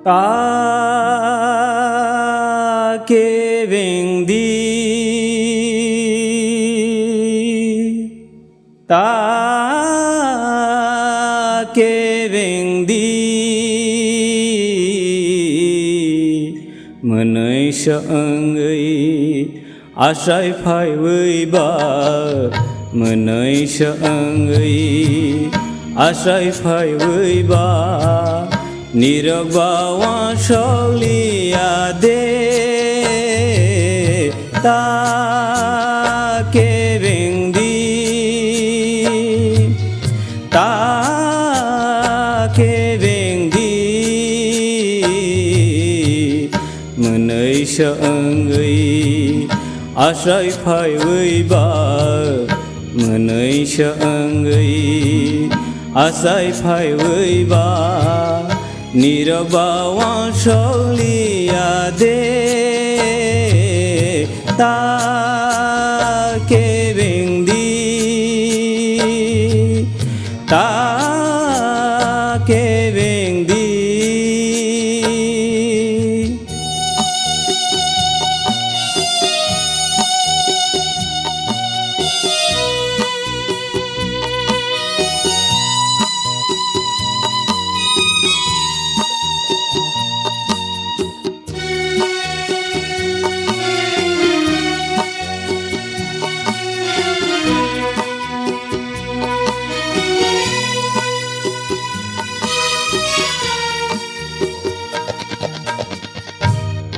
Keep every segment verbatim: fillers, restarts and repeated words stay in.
Ta kebeng di, ta kebeng di, mwnwi se wngwi Achai phaiwi ba, mwnwi se wngwi achai phaiwi ba, nirok ba uansuk liya de, ta kebeng di, ta kebeng di. Mwnwi se wngwi achai phaiwi ba, mwnwi se wngwi achai phaiwi ba, nirok ba uansuk liya de, ta kebeng di, ta kebeng di.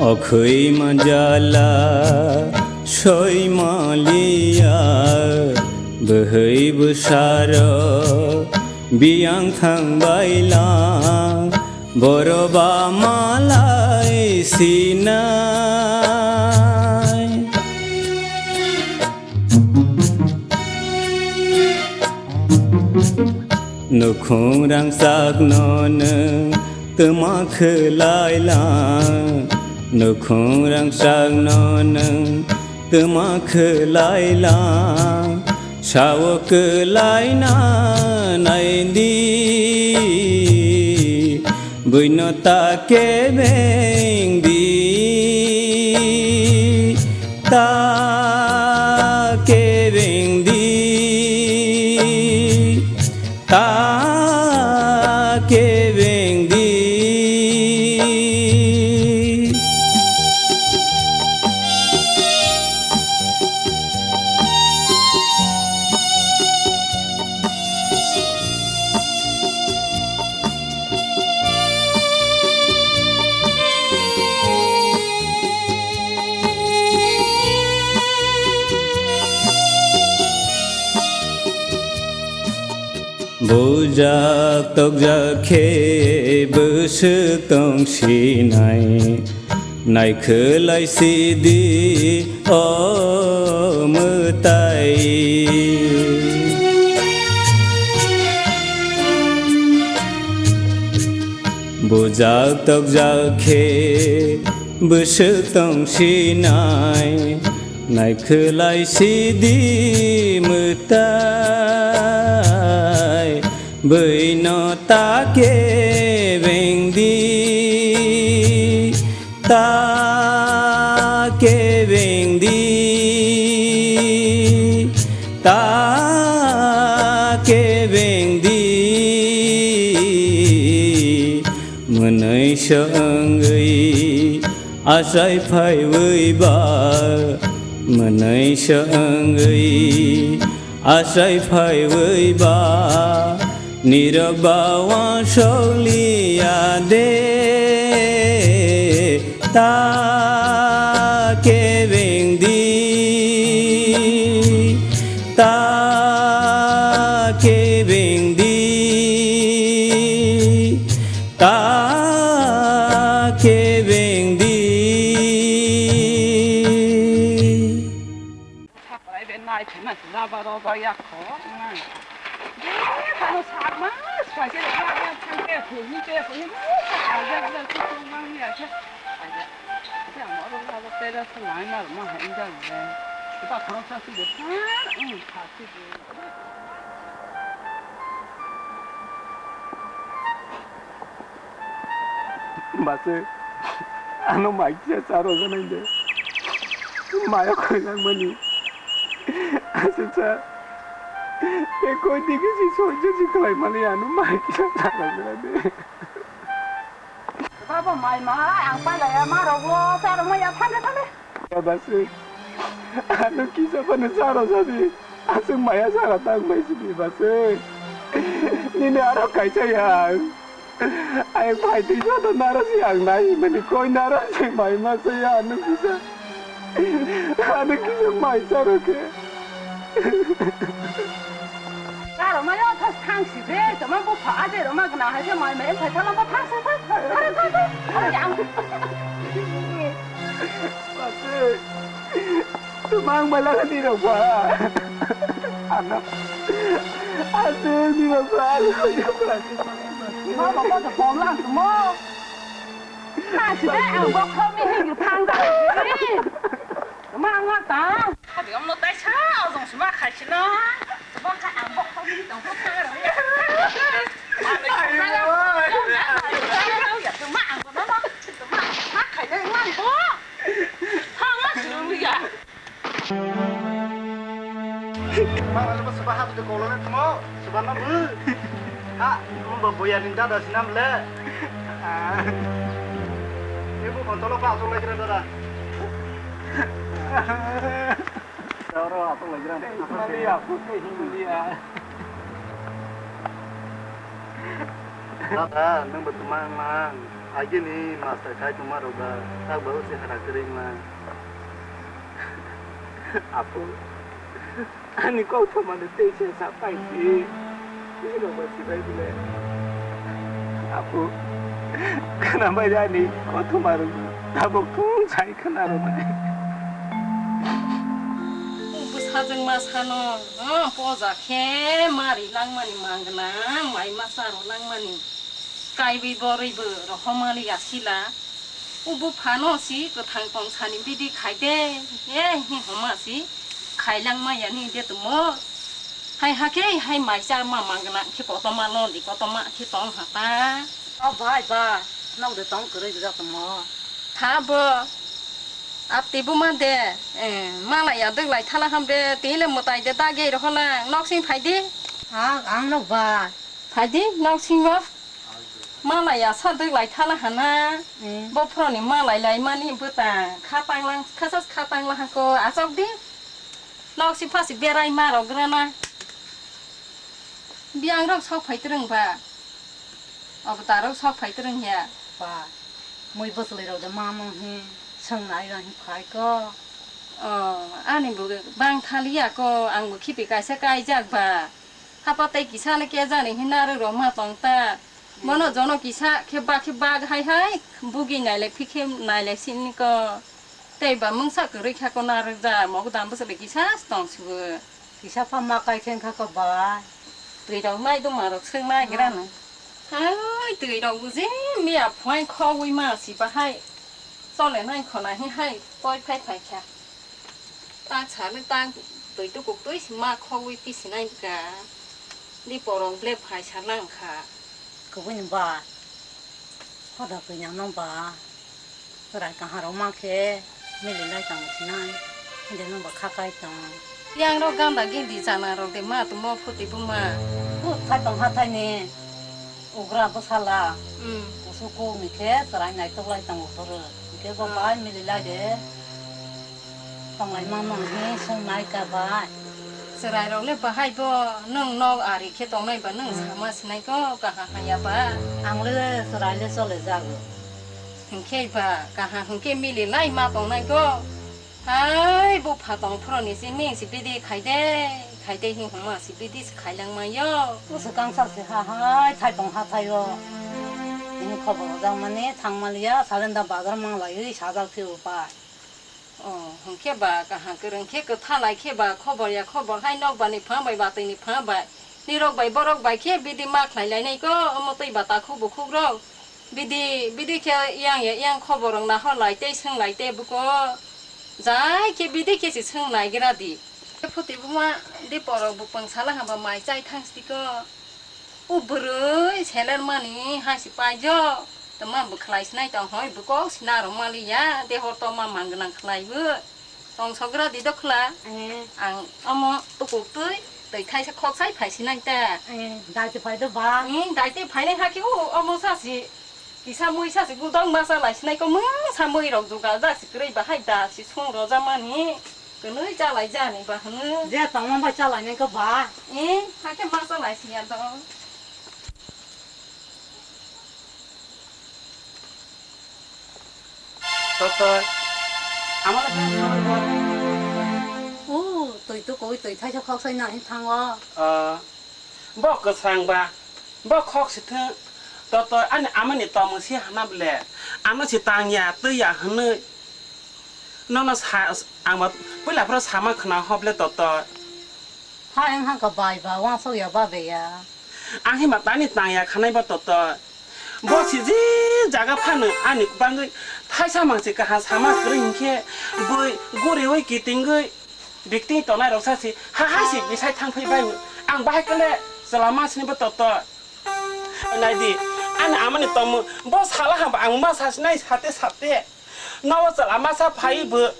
Okhwi manjala soi maliya, bwhwi bwsarok biyang thang baila, boroba malai sinai. Nukhung rangchakno nwng twma khwlai lang, nukhung rangchakno nwng twma khwlai lang, sao kwlaina naidi, buino ta kebeng di, ta kebeng di, ta kebeng di. Bujak tokjak khe bwswk tong sinai, naikhwlai sidi o mwtai. Bujak tokjak khe bwswk tong sinai, naikhwlai sidi mwtai, buino ta kebeng di, ta kebeng di, ta kebeng di. Mwnwi se wngwi achai phaiwi ba, mwnwi se wngwi achai phaiwi ba, nirok ba uansuk liya de, ta kebeng di, ta kebeng di, ta kebeng di. Saklai be nai khe nai se rubber rok jak ya kho. Be kano sakma swai khe rubber thang khe thung ni khe thung ni sakha jak jak khe thung mang ya khe. Aja. Aja mo rok rubber tei rok thang nai ma rok ma hai jak be. Ba khorok sa si de pha. Um, pha si de. Base, ano mai kisa charo janai de. Maya khoi langmani. Ase cha. Te koi digi si sojo si khlai mani ano mai kisa charo janai de. Baba mai ma ang pai laya ma rogo charo ma ya thande thande. Base, ano kisa pano charo jadi. Aswk maya charo tang bai si base. Nini aro kaisa yang. Ayang phaitwi joto naro se ang nai mani koi naro se mai ma se ya ano kisa. Ano kisa mai charo khe. Charo ma yo thas thang si de, tama bu pha aje ro ma gna ha se mai mai phai thala ma thang sa thang. Thang thang thang. Thang yang. Ase. Tumang bala ka nirok ba. Ano. Ase nirok ba. Ano. Ma ba ba da bom lang tu mo. Ha si de ang bok thom ni hing thang da. Ma nga ta. Adi om no tai sa ojong sima khai sina. Bok ka ang bok thom ni tong thang ra. Ano. Ayo. Ya ma ang ba ma. Ma khai na ngan bo. Thangma chwrwng ya. Mama, soba, soba, ha, tu kolor ni tumo, soba na bu. Ha, mo ba boya ni dada sinam le. Ibu kontolo pa asok lagi dada. Oro asok lagi dada. Himalia, putih Himalia. Dada, nang ba tumang mang. Agini master khai tongma rok ba, tak ba usi hara kwrwi mang. Apo, ani kok thumani tei se sa pai si. Tei rok ba si bai bile. Apo, khna bai ani kok thuma rok tabuk thung sai khna rok bai. O bwsajwk ma sano, ah, poja khe mari langmani mangna, mai ma charo langmani. Kaiwi borwibo rohormani yasila. O buphano si kwthang tong sani bidi khai de, eh, hi homa si khai langma ya ni de tumo. Hai hakhe hai mai char ma mangna khe kotorma lon di kotorma khe tong ha ta. O bai ba, nok de tong kwrwi bijak tumo. Tha bo. Apti buma de, eh, mala ya dwk lai thala ham de, tini le mwtai de dagi rohola, nok sing phai di. Ha, ang nok ba. Phaidi nok singo. Malai ya sa dwk lai thala hana. Eh. Bophro ni malai lai mani bwta kha tanglang kha sas kha tangla hako achok di. Nok si phasi berai ma rok grana. Biang rok sok phai twrwng ba. Obo ta rok sok phai twrwng ya. Ba. Mui bwchwlwi rok de ma mung hi swngnai rang hi phai ko. O, ani bo bang thaliya ko, ang bo khipi kaisa kaijak ba. Hapa tei kisa le kejani hi narwk rok ma tong ta. Bono jono kisa khe ba khe bak hai hai bugi nailai phi khe nailai sini ko. Tei ba mungsa kwrwi kha ko narwk ja, mogo dam bwchwlwi kisa tong si bo. Kisa pha ma kai khe wngkha ko bai. Twi rok mai duma rok swng nai gra no. Hai twi rok buji miya phuai khogwi ma si bahai. Chole nai khona hi hai toi phai phai kha. Tak sale tak twi tukuk twi si ma khogwi pisi nai ka. Di porong ble phai sa lang kha. Kubui ni ba. Hoda kwi nang nang ba. Chwrai kaha rok ma khe mili lai tong sinai. Hinde nang ba kha kai tong. Yang rok ganda gindi chana rok de ma tumo phuti buma. Bo thai tong ha thai ni. Ugra bwsala. Hmm. Kusu kuk ni khe chwrai nai tok lai tongo phuru. Hingke bo bai mili lai de. Tong lai ma nang hi sung nai ka bai. Chwrai rok le bahai bo nwng nok ari khe tong nai ba nwng sama sinai ko kaha haya ba. Ang le chwrai le chole jago. Hwnkhe ba, kaham hwnkhe mili lai ma tongnai go. Hai, bupha tong phoroni se ming se bidi khai de, khai de hing homa se bidi se khai lang mai yo. Bwswk kangsa se ha hai, thaipong ha thai o. Tini khobor rwjak mani thang maliya, salenda bazar mang laiwi sajak phi o pai. O, hwnkhe ba, kaham kwrwng khe kwtha lai khe ba, khobor ya khobor hai nok bani pha bai, batwi ni pha bai. Nirok bai borok bai khe bidi ma khlai lainai ko, omo twi ba takhuk bukhuk rok. Bidi, bidi khe yang ya yang khobor rok nahor lai tei swng lai tei buko. Jai khe bidi khe se swng nai gra di. Phuti buma di porok bupang sala haba mai chai thang siko. O bwrwi seler mani hai se paijok. Tama bo khlai sinai tong hoi, bo kok sina rok mali ya, de hor to ma mang gwnang khlai bo. Tong sogra di dokhla. Eh. Ang omo tukuk twi, twi thaisa khok sai phai sinai ta. Eh, dai te phai do ba. Hmm, dai te phai nai ha ki o, omo sa si. Kisa mui sa si gudang ma sa lai sinai ko mung sa mui rok jugal da si kwrwi bahai da si sung roja mani. Kwnwi cha lai jani ba hwno. Je tongma bai cha lai nai ko ba. Eh, ha ke ma sa lai si ya do. Totoi. Amala khe amala khe. O, twi to koi twi thaisa khok sai nai thango. Ah, bo kwsang ba, bo khok si thung. Totoi, ani amani tomung si hana ble. Ano si tang ya, twi ya hwnwi. Nono sa, ang ba puila phro sama khna hoble Totoi. Ha, ang hangka bai ba, wangsok ya ba be ya. Ang hima tani tang ya khanai ba Totoi. Bo si je jaga phano ani bangwi thaisa mangsi kaham sama kwrwi hinkhe bui guriwi kitingwi bikting tongnai rok sa si ha hai si bisai thang phai bai. Ang bahai kale chwla ma sini ba Totoi. Nai di, ani amani tongmung bo sala hamba ang ma sa sinai sate sate. Nogo chwla masa phai bo,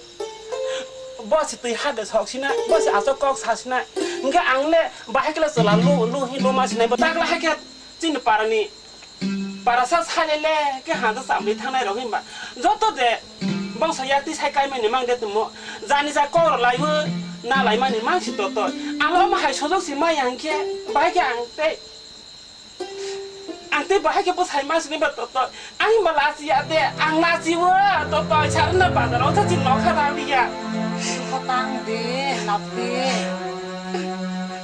bo se twi ha de sok sina, bo se aswk kok sa sina. Hwnkhe ang le bahai khe le chwla lu, lu hi lu ma sinai bo takla hai khe chini para ni para sa sai le le khe ha da samli thangnai rok hinba joto de bongso yak twi sai kai mani mang de tumo jani ja kok rok lai bo na lai mani mang si Totoi. Ang omo hai sojok si ma yang khe bahai khe ang tei Ang tei bahai khe bwsai ma sini ba Totoi. Ang himba lachi ya de, ang lachi o Totoi, sarna bazar o thachin nokha rang liya. Kotang de, lap de.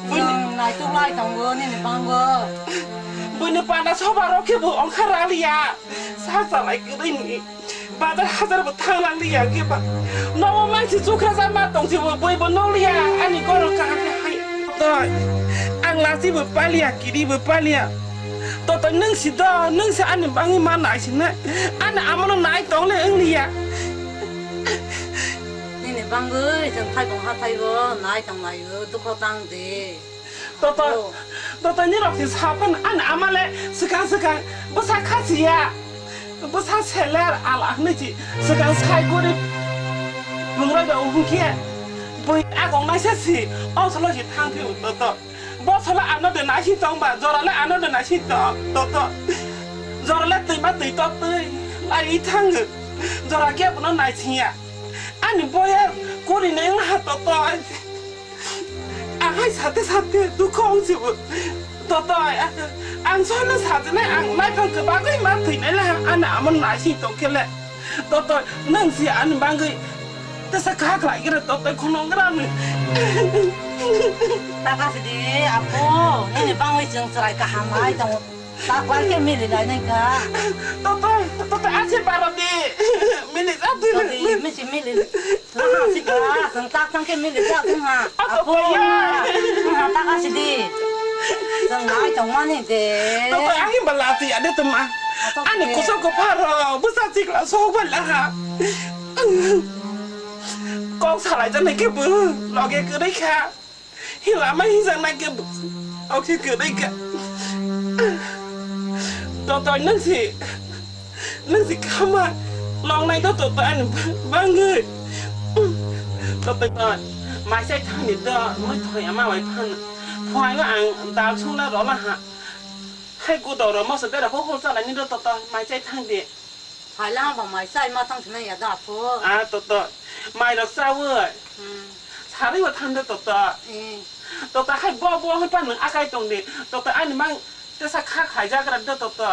Buini Nang naituk lai tongo nini bango. Buini panda soba rok khe bo ongkha rang liya. Sa salai kwrwi ni. Bazar hajar bo thang lang liya khe ba. Nogo mangsi chukra ja ma tong si bo bui bo nol liya ani goro kaham khe hai. Totoi, ang lachi bo paliya, kiri bo paliya. Totoi nwng si do, nwng si ani bangwi ma nai sinai. Ani amano nai tong le wng liya. Nini bangwi chwng thaibung hathai bo nai tong lai o, dukho tang de. Toto, toto ni rok ni sapan an amale swkang swkang bwsa khasiya. Bwsa seler ala hwnwi si swkang sai gorib. Bungrok da uhung khe bui agong naisa si onsolo si thang phi u toto. Bosolo ano de naisi tong ba, jorale ano de naisi tong toto. Jorale twi ma twi tok twi lai thango. Jora khe bono naisiya. Ani boya kuri nai ha toto. Ang hai sate sate dukho wng sibo. Toto, ang sono sajene ang naithok khe bagwi ma thwinai le ani amo naising tong khe le. Toto, nwng si ani bagwi tesa kha khlai khe toto khunung gra ni. Taka sidi apo, nini bagwi chwng chwrai kaham hai tongo. Takwal khe mili lai nai kha. Toto, toto, ase barodi. Mili jati. Jati, misi mili. Aha, sika, seng tak tang khe mili jak ha. Apo, apo, ya. Ha, taka sidi. Seng nai tong mani de. Toto, ahi bala ti ade tuma. Ato ani ke. Kusok ko pharo, busa chikla sok bala ha. Kok salai jane ke bu, loge kere kha. Hila ma hijak nai khe oke kwrwi kha. Totoi nwng si, nwng si khama long nai do totoi ani bangwi. Totoi to mai chai thangni do, moi thoi ama bai phan. Phuaio ang dal sungla rola ha. Hai gudo ro moso bera ho hol chalai ni do totoi mai chai thang di. Phaila hamba mai chai ma tang sinai ya da pho. Ah, toto. Mai rok chawi. Hmm. Sari wa thang de toto. Eh. Toto hai bo bo hai pa nang akai tong de. Toto ani mang tesa kha khai jagra de toto.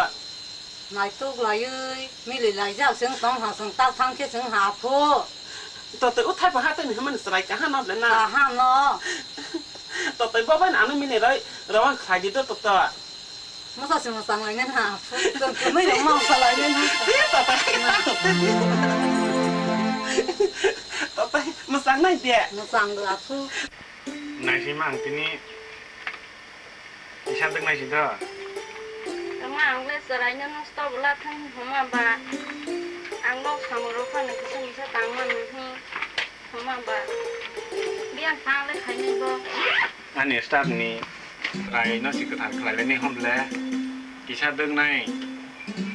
Mai tuk laiwi, mili lai jak seng tong ha seng tak thang khe seng ha pho. Toto uthai pa ha tani haman srai ka ha no le na. Ka ha no. Toto bo ban anu mini rai rawang khai di do toto. Masa se masang lai nang ha. Tong kumui rok ma sa lai nang ha. Tata. Tata, masang nai de. Masang la phu. Nai si mang tini. Isa dek nai si do. Tama ang le serai no nosto bela thang homa ba. Ang nok samung rok phano kisa misa tang ma nang hi. Homa ba. Biang thang le khai nai bo. Ani staff ni chwrai no si kwthar khlai lai ni hom le kisa dwng nai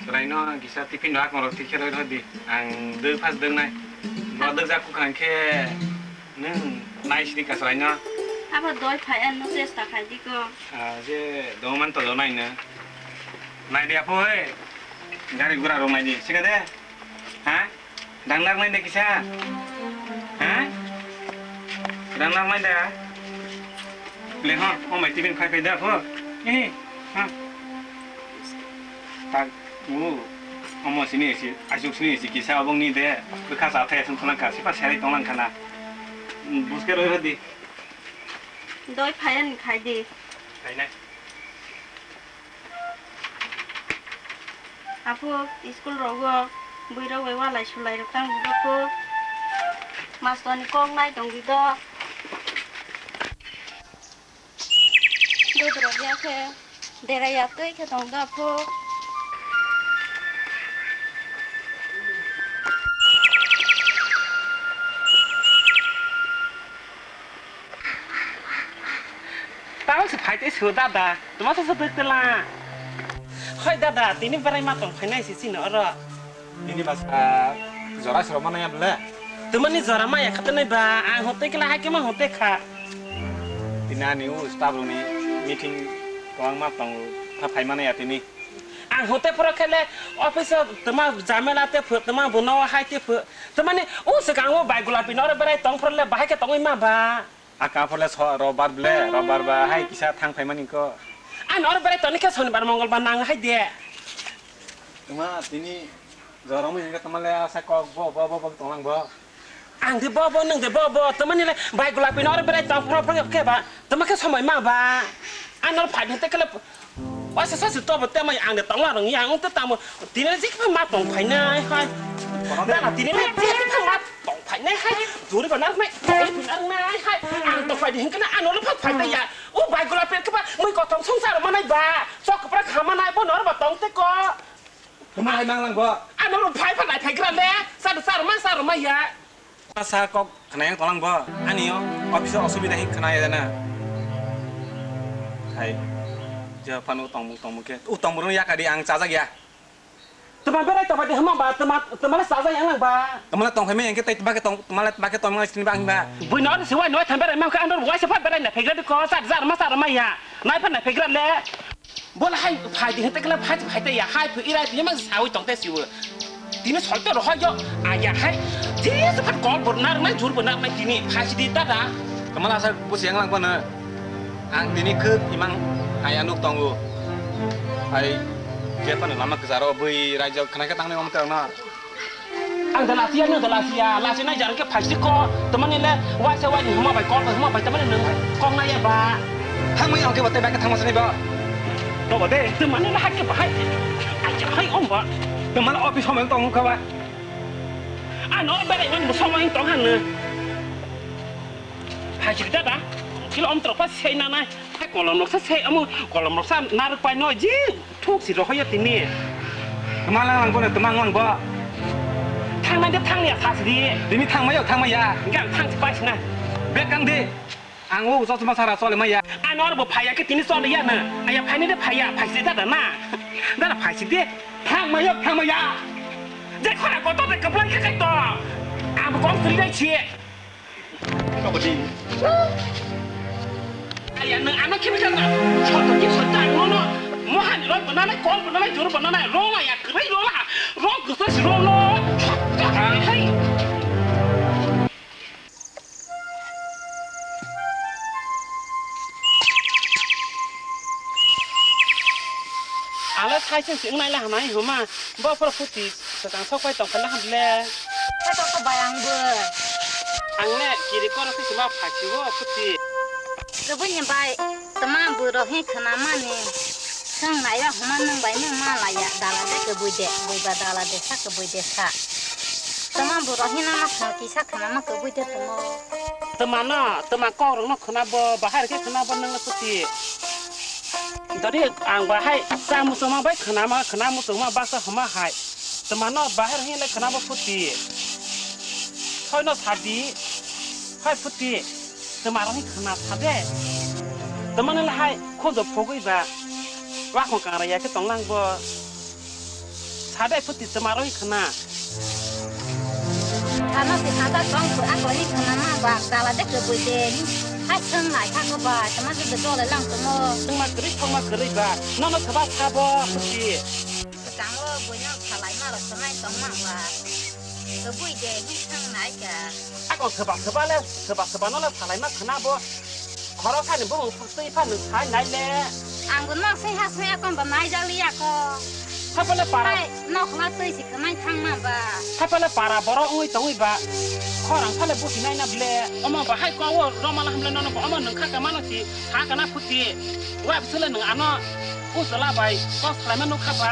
chwrai No kisa tiffin rok morok tikhe roi rodi. Ang dwk phas dwk nai. Bo dwk jak kukha khe nwng nai sini kasai no. Abo doi phai ano chesta khai di ko. Ah, je doman to donai no. Nai de apo he. Gari gura rok nai di. Sika de. Ha? Dangnak nai de kisa. Ha? Dangnak nai de. Le ha, o mai tiffin khai khai da pho. Eh, ha. Tak mu. Omo sini si, asuk sini si kisa obong ni de. Bwkha sa thai sung thang kha, sipa serai tong lang khana. Buske roi rodi. Doi phayan khai di. Khai nai. Apo, school rogo bwrwi rok bai walai sulai rok tang budo ko. Mastor ni kok nai tong di do. Dodro ya khe, dera ya twi khe tong do apo. Tamo se phai tei su dada, tamo se su tela. Hoi dada, tini berai ma tong phainai si sini oro. Nini basa jora soro mana ya bele? Tumani jora ma ya khatanai ba, ang hote kela hai kema hote kha. Tini ani u staff room ni meeting kwbangma tongo, tha phai mana ya tini. Ang hote phoro khele office o tama jamela te phu, tama bono hai te phu. Tamani u swkang o bai gulapi noro berai tong phoro le bahai khe tongwi ma ba. Aka phole so robar ble, robar ba hai kisa thang phaimani ko. Ang noro berai toni khe sonibar mongolbar nang hai de. Tuma tini jorong mi hingke tuma le asa kok bo, bo, bo, bo tonglang bo. Ang de bo, bo, nang de bo, bo, tuma ni le bai gulapi noro berai tong phro phro ke ba, tuma khe somoi ma ba. Ang noro phai hinte kele, o sa sa si to bo te mai ang de tong la rong ya, ang te tamo, tini le jik ma tong phai nai hai. Dana tini le jik ma tong phai nai hai, juri ba nar nai, juri ba nar nai hai, ang tong phai di hingke na, ano le phai phai ya. O bai gula pet ke ba, mui kothong song sar ma nai ba, sok pra kha ma nai, bo nor ba tong te ko. Tuma hai mang lang bo. Ano ro phai phai nai phai gra le, sar sar ma sar ma ya. Sa kok khna yang tong lang bo, ani o, office o osubida hin khna ya na. Hai, je phano tong mung tong mung ke, u tong mung ya ka di ang chajak ya. Tuma berai tongphai de hwnba, tuma, tuma le chajak yang nang ba. Tuma le tongphai ma yang khe tei tuma khe tong, tuma le tuma khe tong ma sini ba ang ba. Bui no se wai no tham berai ma kha ang ro wai se pha berai na phegla de ko sa jar ma sa ma ya. Nai pha na phegla le. Bol hai phai de te kala phai phai te ya hai phu irai phi ma sa wi tong te si wo. Tini sol to ro ho yo. A ya hai. Ti se pha kol bor nar mai jur bor nar mai tini phai si di ta da. Tuma le asa bu siang lang ko na. Ang tini khuk imang hai anuk tongo. Hai, je phano lama kwcharo bui raijak khwnai khe tangnai om terna. Ang da lasiya, nung da lasiya, lasi nai jarang khe phaisi ko, tamani le waisa wai huma bai kok huma bai tamani nung kok nai ya ba. Thangmai ang khe ba tei bai khe thangma sani ba. To ba de, tamani le hakhe bahai. Ai ja hai om ba. Tamani office homa tong kha ba. Ano berai man somoi tong han. Phaisi da da. Kilo om tro pa sei na nai. Hai kolom rok sa se, amo kolom rok sa narwk pai no, jing thuk si rohoya tini. Tama lang lang bo ne, tama lang bo. Thang nai de thang ya sa si di. Tini thang maya, thang maya. Gan thang si pai si na. Bek kang di. Ang o chosma sara chole maya. Ano aro bo phaya ke tini chole ya na. Aya phai ni de phaya, phai si da da na. Da da phai si de. Thang maya, thang maya. Je khora kotor de kaplai khe kai to. Ang bo kong sri dai si. Kabadi. Aya nang ano kimi kana. Soto ki sota ngono. Mohan roi banana, kol banana, jor banana, roma ya, krai roma. Rom kusa si rono. Hai. Ala thaising sing nai la hanai homa. Bo phoro phuti swkang sok pai tong kha le ham le. Kha tok kha bai ang bo. Ang le kiri koro phi ma phachi o phuti. Kwbui ni bai tama bwrok hi khna mani. Swng nai ya homa nwng bai nwng ma la ya dala de kwbui de bui ba dala de sa kwbui de sa. Tama bwrok hi nana khna kisa khna ma kwbui de tamo. Tama no tama kok rok no khna bo bahar khe khna bo nwng phuti. Dori ang bahai sa muchungma bai khwnama, khwna muchungma baksa homa hai. Twmano bahai rok hinlai khwnabo phuti. Soino sadi, hai phuti. Twmarokni khwna sade. Twmani lahai khojo phogwi ba. Wakhong kangra ya khe tonglang bo. Tha de phuti chwma rwi khna. Thano se thata tong phur aklai ni khna ma ba kala de kwbwi de. Hai thang nai kha ko ba tama se de dole lang tamo. Thangma kwrwi thangma kwrwi ba. Nono thaba sabo phuti. Kwchang o buino khalai ma rok tongmani tongma ba. Kwbwi de ni thang nai ka. Ako thaba thaba le thaba thaba no le salai ma khna bo. Khoro kha ni bumung twi pha nwng sai nai le. Ang bo nok sing ha sing akon ba nai jak li ako. Thaphale para. Hai nok la twi si khwnai thang ma ba. Thaphale para borok wngwi tongwi ba. Khorang phale busi nai na ble. Omo ba hai ko o roma la hamle nono ko omo nwng kha ka mano si ha kana phuti. Wa bisule nwng ano usla bai kos khlai ma nuk kha ba.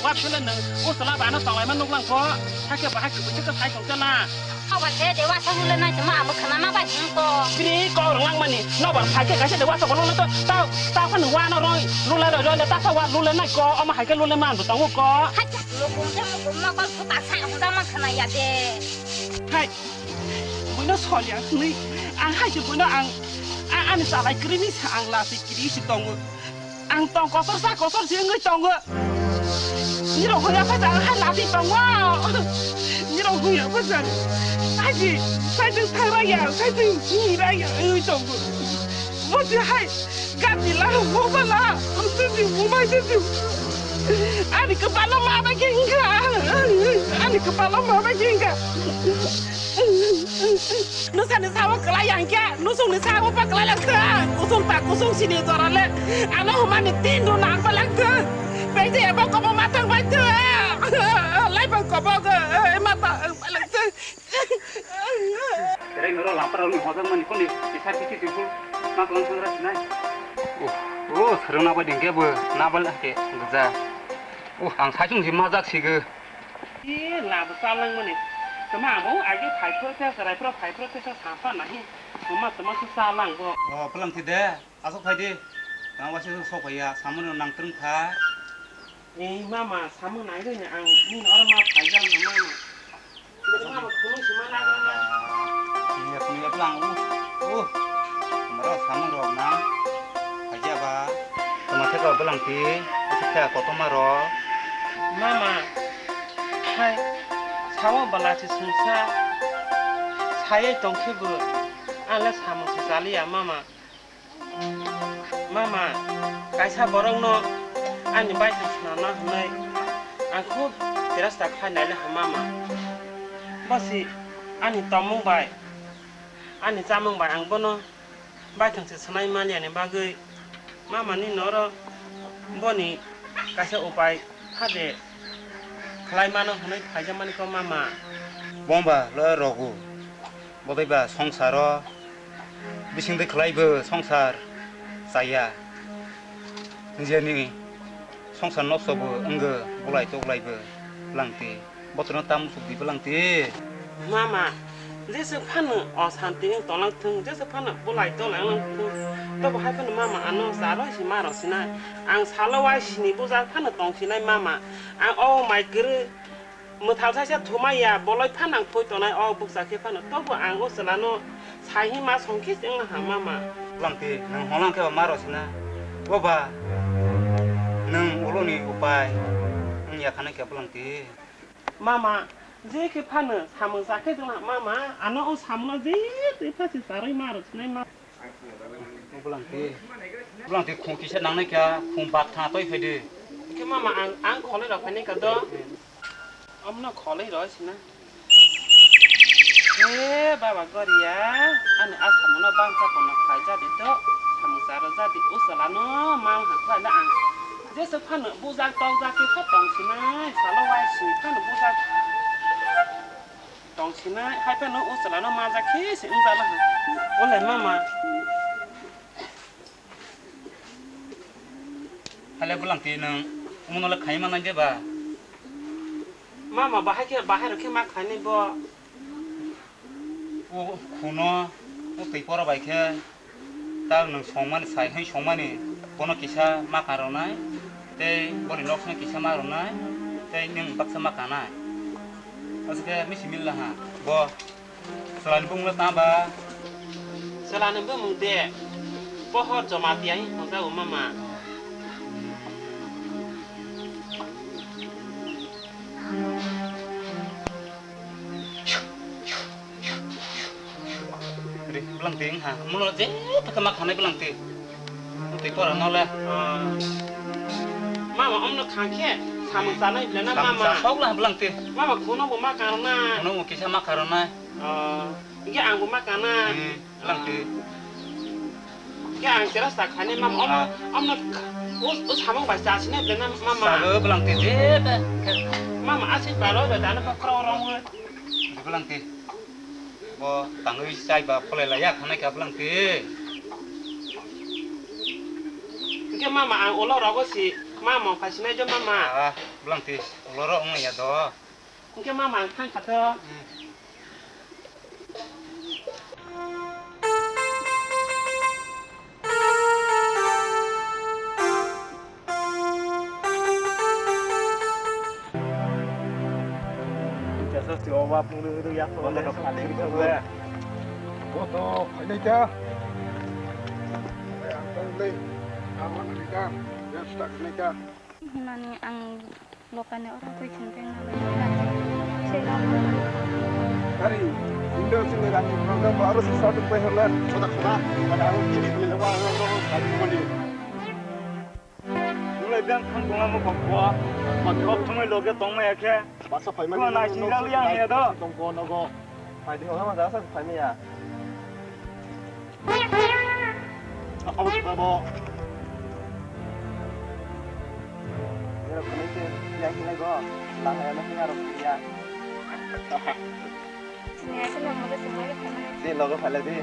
Wa bisule nwng usla bai ano tong lai ma nuk lang ko. Hakhe ba hakhe busi ka sai tong kala. Haba se de wasa lule nai tongma amo khana ma bai hwn ko. Bini kok rwlang mani nobar phai khe kaisa de wasa ko lule to ta ta phano wa no roi lule roi roi ta sa wa lule nai ko omo hai khe lule man bo tongo ko. Hai ta lukung te mukum no kol phuta sa hwn da ma khana ya de. Hai buino sol ya ni ang hai se buino ang a- ani salai kri ni sa ang la se kri si tongo. Ang tong kosor sa kosor se wngwi tongo. Nirok hoya pha jang hai lati tongo. Nirok hoya pha jang. Hai ji, sai jeng thang ra ya, sai jeng hi ra ya wngwi tongo. Bo je hai gati la ho ba la. Ang tu ji mo mai tu ji. Ani kepala ma ba jeng ga. Ani kepala ma ba jeng ga. Nusani sao kwlai yang khe, nusungni sao pa kwlai lang kha. Kusung ta kusung sini jora le. Ano humani tin ru nang pa lang kha. Pengje ebo kobo matang bai kha. Lai bang kobo kha. Mata bai lang kha. Kereng ro lapar ni hojak mani kuni isa piti tibu. Mak lang sangra sinai. Oh, oh, sereng napa dingke bo, napa lah ke, geja. Oh, ang saichung si majak sige. Ee, labo chalangmani. Tama abo age phaiphuru tesa, raifuru phaiphuru tesa, sapa nahi. Tama, tama se chalang bo. O, phalang thi de. Asok phai di. Tama wasi sok phai ya. Samung no nang tung kha. Ee, mama, samung nai rwni ang nini oro ma phai jal ha, mama. Mama, khulung si ma lagra na. Iya, khulung ya phalang. Uh, uh. Maro samung rok na. Phai ya ba. Tama theka phalang thi. Theka kotorma rok. Mama. Hai, sawa bala si sungsa, sayai tongkhe bo, ang le samung se chaliya, mama. Mama, kaisa borokno ani baithang swnamna hwnwi ang khub tirasta khlai nai le ha, mama. Bo si ani tongmung bai, ani chamung bai ang bono baithang se swnai manyani bagwi mama ni noro boni kaisa upai phade khlai mano hwnwi phaijakmani kok mama. Bomba lo rogo bodai ba songsaro bising de khlai bo songsar chaya. Nijeni songsar nosto bo wngwi bulai toklai bo langti. Botorno ta musuk di belangti. Mama, jesa phano o santi wng tonglang thung, jesa phano bulai tonglang lang thung. Tobo hai phano mama ano charo si maro sinai. Ang salo wai sini bujak phano tong sinai mama. Ang o mai kwrwi mwthal saisa thumai ya, boloi phano ang thoi tongnai o bukcha khe phano. Tobo ang o chwlano sai hi ma song khe se wng ha mama. Belangti, nwng holang khe ba maro sina. Boba, nwng uloni upai wng ya khana khe belangti. Mama, je khe phano samung cha khe dwng ha, mama, ano o samung no je twi pha se charwi ma rw sinai ma. Belangti, belangti khung kisa nang nai kha, khung bak thana toi phai di. Khe mama, ang, ang kholai rok phai nai kha do. Amno kholai rw sina. He baba goria, ani a samung no bangsa kono khlai jadi do, samung cha rw jadi, o chwla no mang ha khlai na ang. Jesa phano bujak tokjak khe kha tong sinai, salo wai sini phano bujak tong sinai, hai phano o chwla no majak khe se wng jala ha. Ole mama. Hale belangti nwng omo no le khai manai de ba? Mama bahai khe, bahai rok khe ma khlainai bo. O khuno, o twi pora bai khe, ta nwng songmani, sai hai songmani, bono kisa ma ka rwnai, tei boni nok song kisa ma rwnai, tei nwng baksa ma kanai. Aswk khe misi milla ha, bo chwlani bumung le tang ba? Chwlani bumung de, pohor joma tiyang hwnjago mama. Bwlangti wngkha, mulo je phaikhe ma khanai bwlangti. Twi pora nole. Ah. Mama, omno khangkhe samung chanai bwlana mama. Sa-, sa-, sok la bwlangti. Mama, khono bo ma karona. Khono bo kisa ma karona. Ah. Hingke ang bo ma kana. Hmm, bwlangti. Hingke ang tera sa khani mama, omno, ah, omno o, o samung bai chasine bwlana mama. Sago bwlangti je. Mama, asik baro be dana pa khoro rong. Bwlangti. Bo tangwi chai ba pholai la ya khanai ka bwlangti. Hingke mama ang ulo rogo si mama phaisinai jo mama. Ah, bwlangti ulo ro wng ya do. Hingke mama ang thang kha to. Hmm. Hinmani ang Lokani oro twi thwng tei nang nang se nang. Ari, indo sini rani program baru si satu pehelan. Soda soda, pada aku kini bila baru baru baru mandi. Mulai biang thang bunga mo kok bo. Mat kok thumai loge tong ma ya khe. Basa phai mani. Ko nai sinjal yang ya do. Tong ko nogo. Phai di homa jasa phai maya. Apa sih, Babo? Ini aku nanti yang kena go. Lah, yang nanti harus dia. Sini aja lah, mau ke sini aja, kena. Di, logo phala di.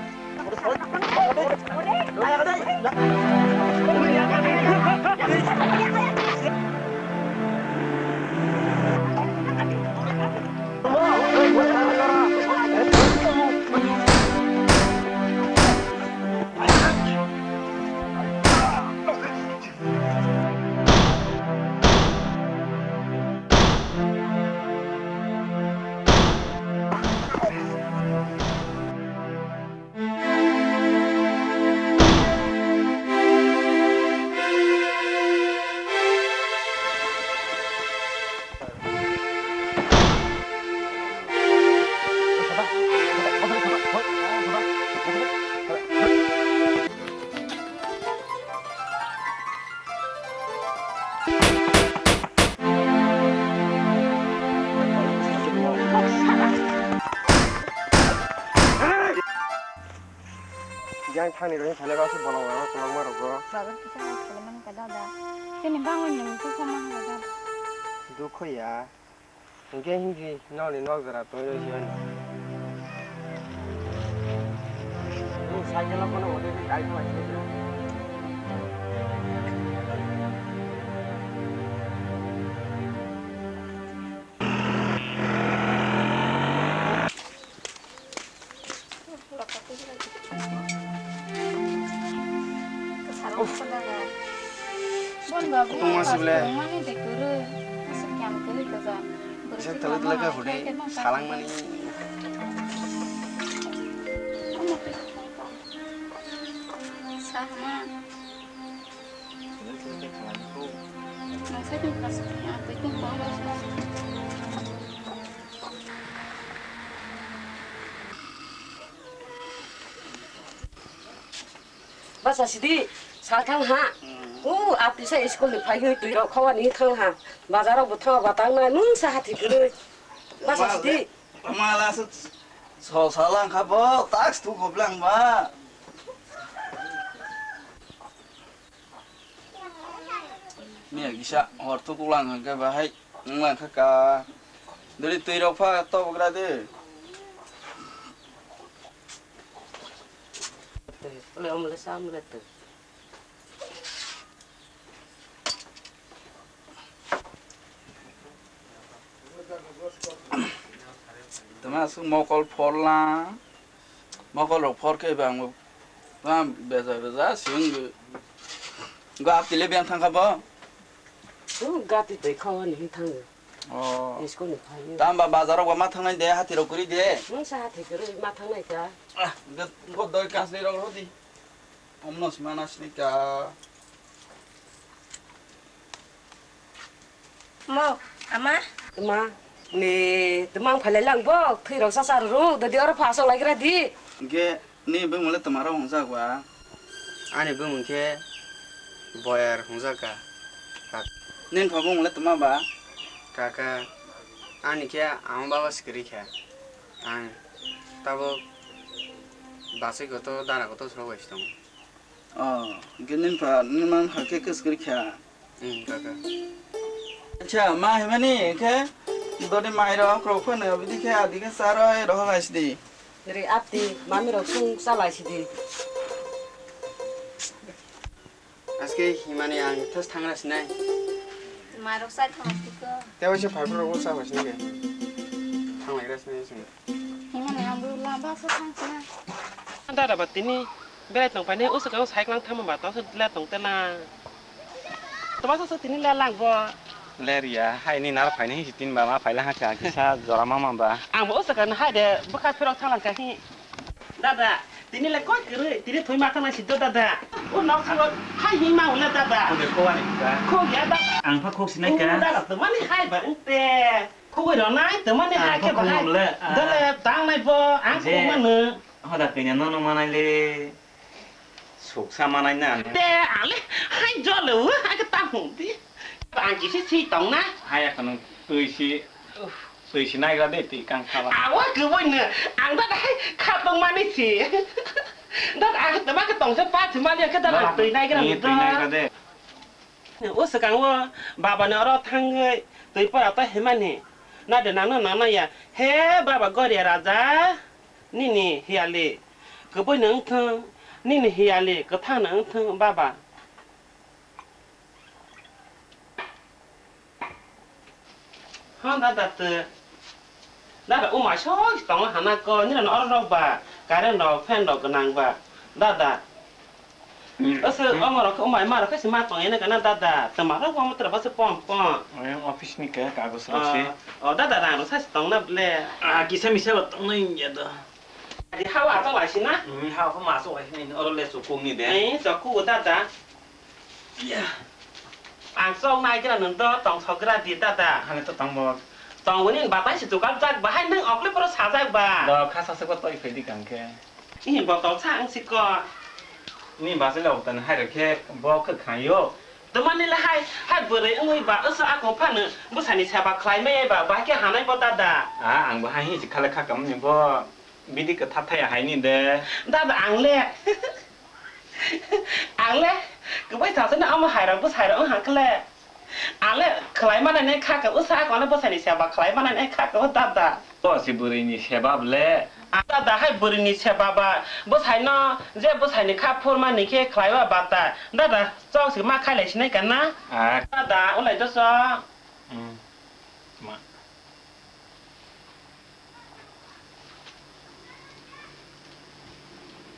Yang thani roi thani ba se bolong rok kwbangma rok go. Babar kisa hai khailaimani ka dada. Chini bangwi nwng dukha man ka dada. Dukha ya. Hingke hingji nokni nok jora tongwi rw siyoni. Nwng cycle o bono hwnwi khe kaisa bai se. Kutungma sible. Bisa tele tele khe hudi salangmani. Sama. Basa sidi, sa thang ha. Hmm. U, apisa school ni phaiwi twi rok khawa ni thang ha. Bazar rok bo thang ba tang nai, mung sa hathi kwrwi. Basa sidi. Mala se so salang kha bo, tax tu khoblang ba. Miya kisa hor tu kulang hwnkhe bahai wnglang kha ka. Dori twi rok pha tobogra de. Ole omle sa omle tu. Tama aswk mokol phorla, mokol rok phor khe bang tama beza beza swng go. Go aptile biyang thang kha bo? Hmm, gati tei khawa ni thang. Oh. School ni phai. Tamba bazar rok ba ma thangnai de, hati rok kwrwi de. Mung sa hati kwrwi ma thangnai ka. Ah, go doi kasni rok rodi. Omno sima nasni ka. Mo, ama? Ma, ni, tmang phalai lang bo, thwi rok sa sa ruk, dadi oro phasok lai gra di. Ge, Nini bumung le twma rok hwnjak ba? Ani bumung khe Boyer hwnjak kha. Nini pha bumung le twma ba? Kaka, ani khe ama baba swkirwi kha. Ang tabuk bachai kotor, dara kotor srok bai se tongo. Oh, hwnkhe nini pha, nini mama pha khe kwswk kwrwi kha? Hmm, kaka. Acha, ma himani khe dodi mai rok rok phano bidi khe adi khe charoi rohor hai sidi. Ri apti, mami rok sung chalai sidi. Aske himani ang thas thangra sinai. Mai rok sai thang tiko. Tei waisa phai rok sa waisa nge. Thanglai gra sinai sung. Himani ang bo lamba sa thang sina. Dada ba tini berai tong paine usa kang cycle thang ba to le tong tela. To ba sa tini le lang bo. Le ria hai ni nar phaini hi tin ba ma phaila ha ka kisa jora mama ba. Ang bo usa kang hai de bwkha phirok thang lang ka hi. Dada, tini le koi kwrwi, tini thwi ma thang si do dada. O nok salo hai hi ma ule dada. Ko de ko ani ka. Ko ya dada. Ang pha khok sinai ka. Dada to mani hai ba ente. Khugwi rwnai, twmani hai khe bahai. Dole tangnai bo, ang khugwi mano. Hoda kanya no no manai le. Suksa manai na. Te ale, hai jole o, hai khe tang hung di. Ang kisi si tong na. Hai akhano twi si, twi si naigra de twi kang khala. Awa kwboi no, ang da hai kha tong mani si. Da ang twma khe tong se pa si mali khe da twi naigra. Twi naigra de. O swkango babani oro thangwi twi pora to himani, nade nangno nangna ya, he baba Goria raja, nini hiyali kwbwino wngthung, nini hiyali kwthangno wngthung baba. Hon dada tw. Dada, o mai soi tongo hana ko, nini no oro rok ba, current rok, fan rok gwnang ba, dada. Hmm. Oso omo rok, o mai ma rok khe se ma tong ene kana dada, tama rok omo tra ba se pom pom. Oyang office ni ke kagos rok se. O dada, rang rok sa se tong na ble. Ah, kisa misa ba tong na ya da. Adi hawa to lai si na? Hmm, hawa ko ma so lai si na, oro le sukung ni de. Eh, sukung dada. Iya. Ang chok nai gra nwng do tong sok gra di dada. Hane to tong bo. Tong wini batai si tukal jak bahai nwng okle poro sajak ba. Do kha sa se ko toi phai di kang khe. Ih botol sa ang si ko. Ni ba se lo tan hai re khe bo khe khayo. Tuma ni le hai hai bwrwi wngwi ba oso akung phano bwsani seba khlai maya ba bahai khe hanai bo dada. Ah, ang bo hai hi si khale kha kam ni bo. Bidi kwtha thaya haini de. Dada ang le. Ang le. Kwbai thangsa na omo hai rok bwsai rok wng hang khle. Ang le khlai mani ne kha ka usa ko ne bwsai ni seba khlai mani ne kha ka dada. To si bwrwi ni seba ble. Dada hai bwrwi ni seba ba bwsai no je bwsai ni kha phur mani khe khlai wa bata. Dada chok si ma khai lai sinai kana. Ah. Dada ulai do so. Hmm. Ma.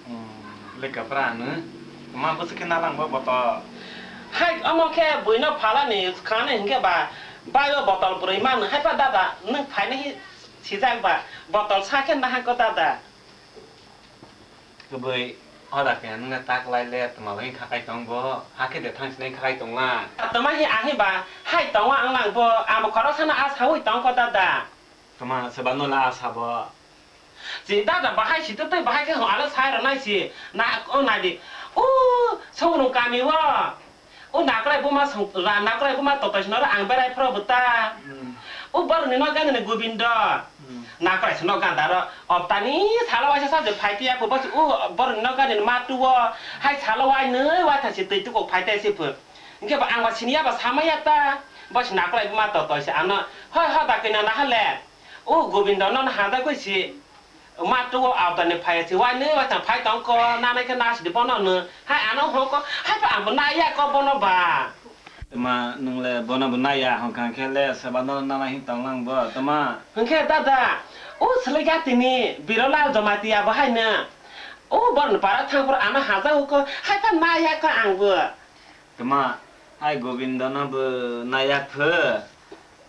Hmm, lekha pora ano. Ma bwswk khe nalang bo botol. Hai, omo khe buino phalani khani hinkhe ba, bai o botol bwrwi mano. Hai pa dada, nwng phainai hi sijak ba, botol sa khe nahang ko dada. Kwbwi, hoda khe nwng le ta kwlai le, twma bai khakai tong bo, hakhe de thang sinai khakai tong la. Twma hi ang hi ba, hai tongo ang lang bo, amo khoroksa no a saui tong ko dada. Twma, soba no la a sabo. Chi dada bahai si to tei bahai khe hong alo sai rw nai si, na, o nai di, o, songrung kami o. O nakorai buma song, ra-, nakorai buma totoi sino ro ang berai phro bwta. Hmm. O boroni no gani ni Gobindo. Hmm. Nakorai sino ganda ro. Optani salo waisa sa je phai tiya ko bas o boroni no gani ni ma tuo. Hai salo wai nui wai thasi tui tuko phai te si phu. Hingke ba ang ba sini ya ba sama ya ta. Bas nakorai buma totoi se ano. Hoi ho da kena na hale. O Gobindo no hada koi si. Ma tuo abdani phai si wai ne wai ta phai tong ko na nai khe na si bono no. Hai ano ho ko hai pa abo na ya ko bono ba. Tama nung le bono bo na ya hon kha khe le seba no na na hin tong lang bo tama. Hingke dada o sele ga tini Birolal Jamatia bo hai na. O bor ni para thang por ano haja ko hai pa na ya ko ang bo. Tama, hai Gobindo no bo naiyak pho.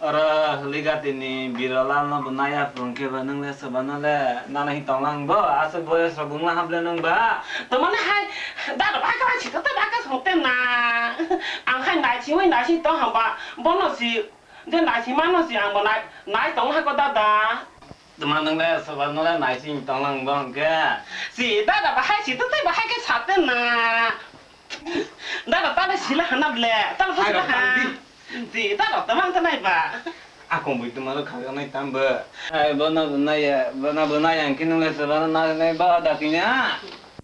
Oro hwlwi gati ni Birolal no bo naiyak pho, hwnkhe ba nwng le soba no le nana hi tong lang bo, aswk boyos rok wng la hap le nwng ba. Tama ni hai, dada ba ka si kata ba ka song te na. Ang hai nai si wai nai si tong hamba, bono si, je nai si mano si ang bo nai, nai tong ha ko dada. Tuma nung le soba no le naising tonglang bo hwnkhe. Si dada bahai si tei bahai khe sate na. Dada tale sila hana ble. Tale sila ha. Si dada tamang tanai ba. Akong bui tuma ro khaga nai tam ba. Ai bo na bo na ya, bo na bo na yang kinung le soba na nai ba da kinya.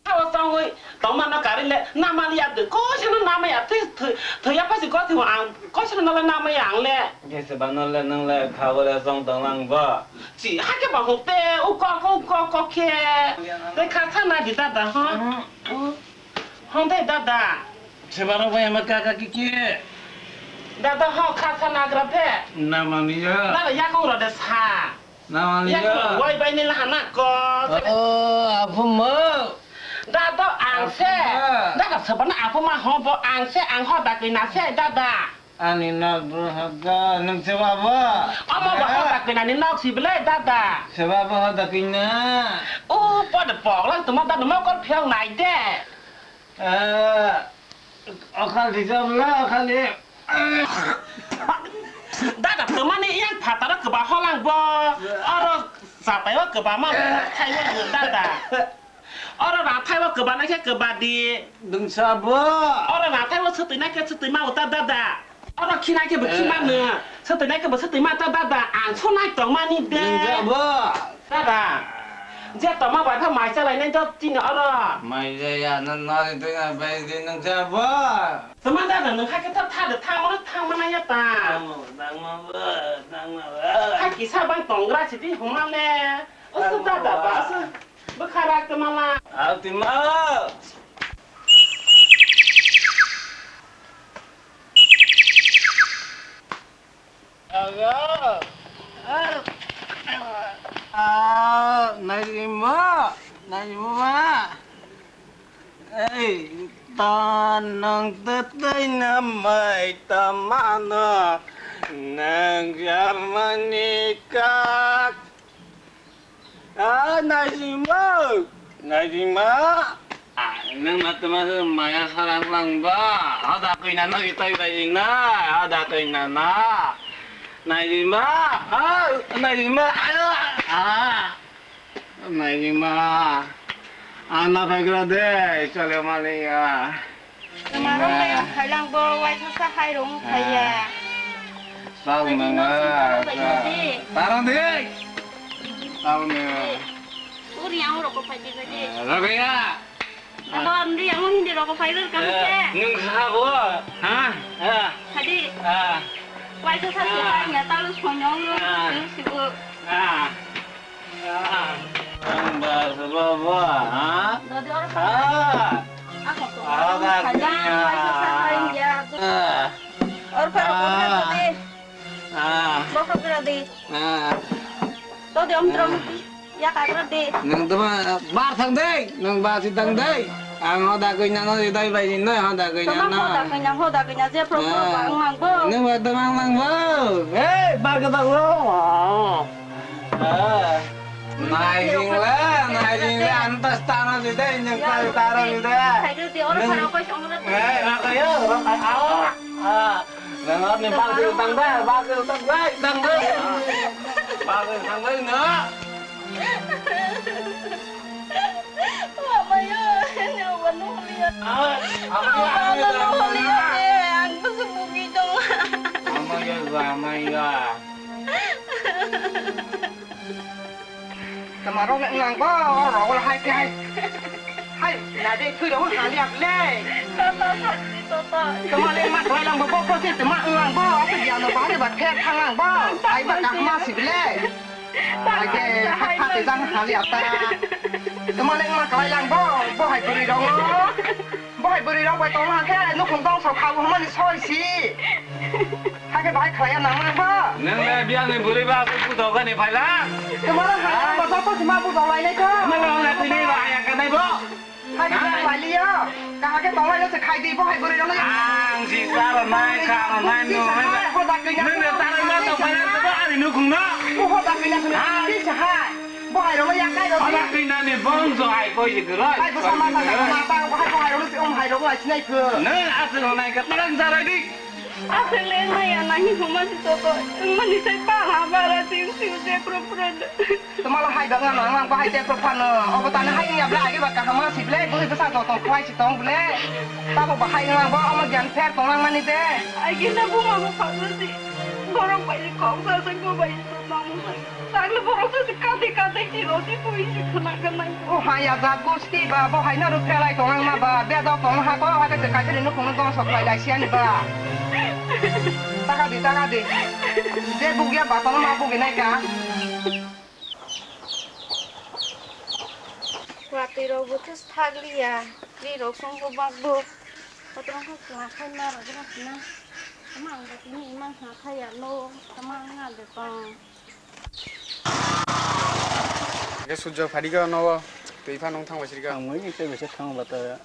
Thawa tongwi tongmano karwi le namaliya de, koisano namaya, thwi, thwi, thwiya phasi gothiwo ang, koisano nole namaya ang le. Khe se bano le nang le khago le song tong lang bo. Chi, hakhe ba hokte, ukok, ukok, ukok khe. Tei kha sana di dada, ho? Hon de dada. Se bano bo ema kaka kiki. Dada ho kha sana gra phe. Namaniya. Dada yakung ro de sa. Namani ya. Wai bai ni lahana ko. Oh, aphuma. Dada ang se. Aphuma. Dada sabana aphuma ho bo ang se ang ho da kina se dada. Ani nok bro haga nung se baba. Ama ba ho da kina ni nok si bele dada. Se baba ho da kina. Oh, pada pok lang tuma dada mau kor phiang nai de. Eh, okhal di jam la, okhal di. Dada, twmani yang phataro kwba holang bo. Oro chapaio kwba ma thaiwi dada. Oro rathaibo kwba na khe kwba di. Dungsa bo. Oro rathaibo swtwi na khe swtwi ma uta dada. Oro khina khe bo khima no. Swtwi na khe bo swtwi ma ta dada. Ang sonai tongmani de. Dungsa bo. Dada, je toma bai kha mai chalai nai dot tini oro. Mai jaya na nari twi na bai di nung cha bo. Toma dada nung kha khe thap thade thang mano thang mana ya ta. Thang ma bo, thang ma bo. Kha kisa bang tong gra si di huma le. Osu dada ba osu. Bwkha rak toma la. Al tima. Aga. Ah, Najima, Najima. Ei, ta nang tetai na mai ta mano. Nang Germany kak. Ah, Najima! Najima! Ah, nang matama maya sarang lang ba. Ada koi nana kita ibai na. Ada koi nana. Najima! Ah, Najima! Ayo! Ah! Najima! Ana phagra de, chale maliya. Tama rok bai ang khailang bo, waisa sa hai rong khaiya. Sal nang. Tarang de. Sal ne. Uri ang rok ko phai di ba di. Ragaya. Abo ang di ang hindi rok ko phai rok kam ke. Nung sa bo. Ha? Ha. Hadi. Ha. Waisa sa si hai ya talu sonyong. Ha. Nung si bo. Ha. Ang ba sa ba ba, ha? Dodi or Ah. Ako to. Ah, Ang ba kanya, niya. Ay, sa sa, ay, ya. Ah. Or pa ko Ah. Dodi. Ah. Bokok Dodi. Ah. Dodi om trom. Ya ka Dodi. Nang tama bar thang dei, nang ba si thang dei. Ang hoda koi nang hoda bai ni noi hoda koi nang. Tama hoda koi nang hoda koi nang je pro pro Ah. Ang mang bo. Nang ba tama mang bo. Hey, bar ka ta lo. Ah, naijing le, naijing le, antas tano jide, inyang kali taro jide. Neng, eh, raka yo, raka, ah, ah. Neng, ni bagi utang deh, bagi utang deh, utang deh. Bagi utang deh, no. Mama yo, ini apa nih, ya? Ah, apa ya? Apa nih, ya? Aku sebuki dong. Mama yo, mama yo. Tama rok le wng lang bo, rok le hai khe hai. Hai, na de thwi rok ha liak le. Tama le ma khlai lang bo, bo, bo se tama wng lang bo, asa dia no ba de ba khe thang lang bo. Hai ba kah ma si le. Hai khe ha kha te jang ha liak ta. Tama le ma khlai lang bo, bo hai bwrwi rok. Bo hai bwrwi rok bai tongma khe nukhung dongso kha bo hwnmani soi si. Hakhe bahai khlaiya nang nang ba? Nang le biang ni bwrwi ba aswk puthok ani phaila? Tama nang hai ba joto sima puthok lai nai kha. Tama nang le tini ba aya ka nai bo? Hai ka lai liya. Ka hakhe tong lai se khai di bo hai bwrwi rok. Ang si sa ro nai ka ro nai nu. Nang le ta ro ma tong phaila se ba ani nukhung no. Bo hoda kanya se. Hai. Bo hai rok ya kai rok. Hoda kanya ni bong so hai koi di kro. Hai bo sama sa ma ta hai bo hai rok se om hai rok lai sinai kho. Nang aswk nai ka tarang jarai di. Aswk le wngmaya nangni hwnma se joto wngmani sai bara bara sing sing je phuru phuru de. Mala hai dok nang nang bahai te phano. Obo tani hai ya bla age ba kaham ma si ble, bui bwsa joto khwai si tong ble. Tabo bahai nang bo omo gyan pher tong nang mani de. Age na buma bo phano si. Borok bai kok sa sa ko bai to nang mo sa. Tang le borok sa si kate kate ki ro si pui si khna khna. O ha ya jat gusti ba bo hai na ru phelai tong nang ma ba. Be dok tong ha ko ha ke se kai se no khung dong sok lai lai si ani ba. Taka di, taka di. Je bugya ba tong ma bugi nai ka. Watwi rok bo thus thak liya, ri rok song bo bak bo. Kotorma khe kwlak khai ma rok rok na. Tama ang bo tini imang ha khai ya no, tama ang na de tong. Ke sujjo phari ga no, twi pha nung thang bai siri ga. Ang moi ni tei bai se thang ba ta,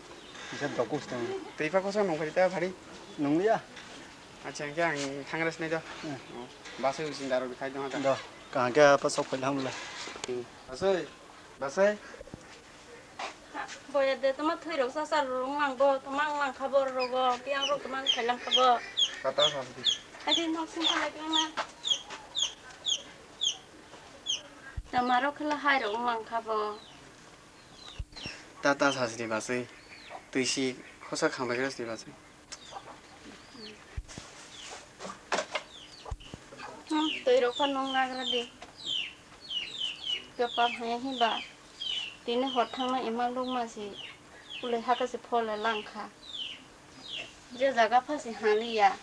bisa dokus tang. Twi pha kosa nung phari ta phari? Nung liya. Acha, hwnkhe ang thangra sinai do. Hmm. Oh, bus-oi using daro khai dong ta. Do, kaham khe apa sok phai hamle. Hmm. Bus-oi, bus-oi. Boya de tama thwi rok sa sa rung lang bo, tama ang lang kha bo rogo, piang rok tama ang khai lang kha bo. Tata sa sidi. Adi nok sing kha lai piang na. Tama rok khala hai rok lang kha bo. Tata sa sidi bus-oi. Twi si khosa kham bai gra sidi bus-oi. Hmm, twi rok phano nagra di. Kapal haya hi ba. Tini hor thangna ima lukma si. Ulai haka si phole lang kha. Je jaga pha si hali ya.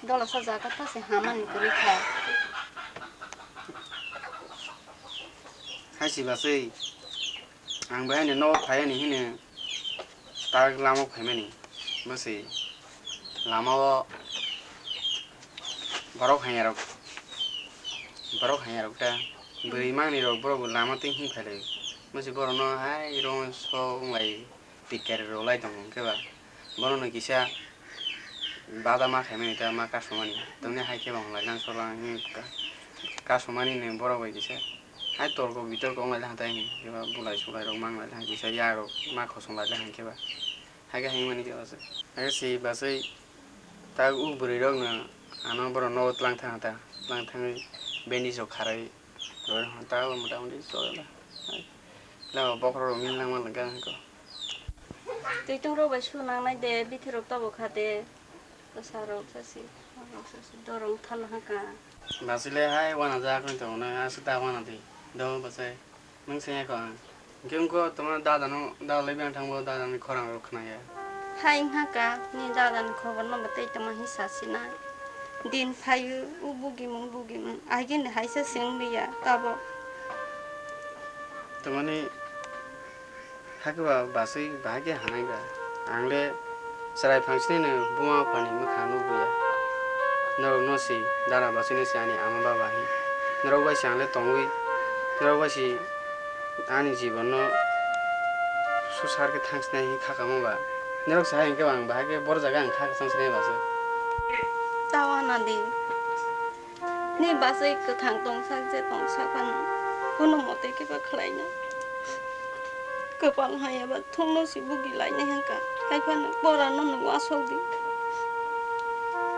Dola sa jaga pha si hamani kwrwi kha. Hai si bus-oi. Ang bai ani nogo phai ani hini tak lama phaimani. Bwswi lama o borok hanya rok, borok hanya rok ta bwrwi mangni rok borok bo lama twi him phai lai. Bwswi borok no hai rong sok wng lai. Pikari rwlai tongo, hwnkhe ba bono no kisa bada ma khaimani ta ma kasumani, tongni hai khe ba hwnlai nang solo ang hwnwi ka-, kasumani ni borok bai kisa hai torko bitorko wng lai thang tai hwnwi, khe ba bulai sulai rok mang lai thang kisa yak rok ma khosong lai thang khe ba hai khe hai mani khe ba se hai se bwsai ta o bwrwi rok no ano borok nogo tlang thang ta tlang thangwi bandage rok kharwi. Roi hwn ta o mota moti chole. Lama bokhorok rok min langma lwng kha hwnkhe. Twi tung rok bai su nangnai de, bithi rok tobo kha de. Bwsa rok sasi, rok sasi, dorong thalo hwnkha. Basi le hai wana jak hwn tongo na, aswk ta wana di. Do bwsai. Nwng se kho ang. Hwnkhe wngkho tongma dada no, dada lai biyang thangbo dada ni khorang rok khna ya. Hai wngkha ka, ni dada ni khobor no bo tei tongma hinwi sa sinai. Din phaio, o bugimung, bugimung. Agini haisa se wng liya, tabok. Tamani, hakhe ba basui bahai khe hanai ba. Ang le chwrai phang sini no buma bupha ni mwkhang nukliya. Norok no si, dara basui no si ani ama baba hin. Norok bai si ang le tongwi, norok bai si ani jibon no susar khe thang sinai hin kha kamo ba. Norok sa hai hwnkhe ba ang bahai khe boro jaga ang kha kwchang sinai ba se. Tawa na di. Ni basai kwthang tongsak je tongsak phano kono mote khe ba khlaina. Kwpal haya ba thungno si bugi lainai hwnkha. Hai phano pora no nung asok di.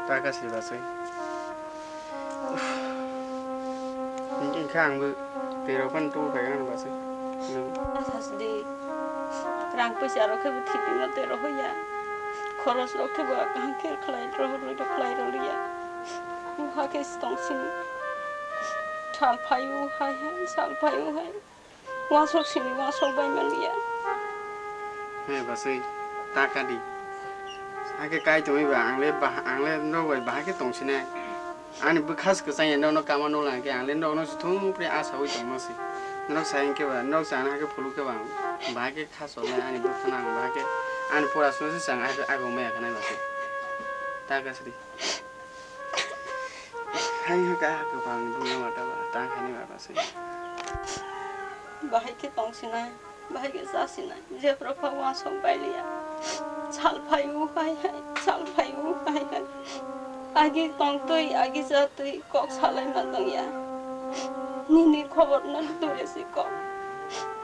Taka si basai. Hingke ang bo twi rok phano tubu phai ang basai. Nung. Sas di. Rang puisa rok khe bo thipima tero hoya. Khoros rok khe bo kaham khe khlai ro ro khlai ro liya. Uha khe tong sini. Sal phai u hai hai, sal phai u hai. Wasok sini wasok bai man liya. He basai, ta kadi. Hakhe kai tongwi ba, ang le ba, ang le norok bai bahai khe tong sini. Ani bwkha se kwchang ya, norok no kama nung lang khe, ang le norok no se thung pre asa wi tong no se. Norok sa hing khe ba, norok sa hake phulu khe ba, ang bahai khe kha chol nai, ani bwkha no ang bahai khe, ani pora sung se chang, ai agong maya khe nai ba se. Ta ka sri. Hai ha ka ha kwpal ni bwkha ma ta ba, ta khaini ba ba se. Bahai khe tong sinai. Bahai khe cha sinai, jephru pha uansuk bai liya. Sal phai u hai hai, sal phai u hai hai. Agi tong twi, agi cha twi, kok salai ma tong ya. Nini khobor no dure si kok.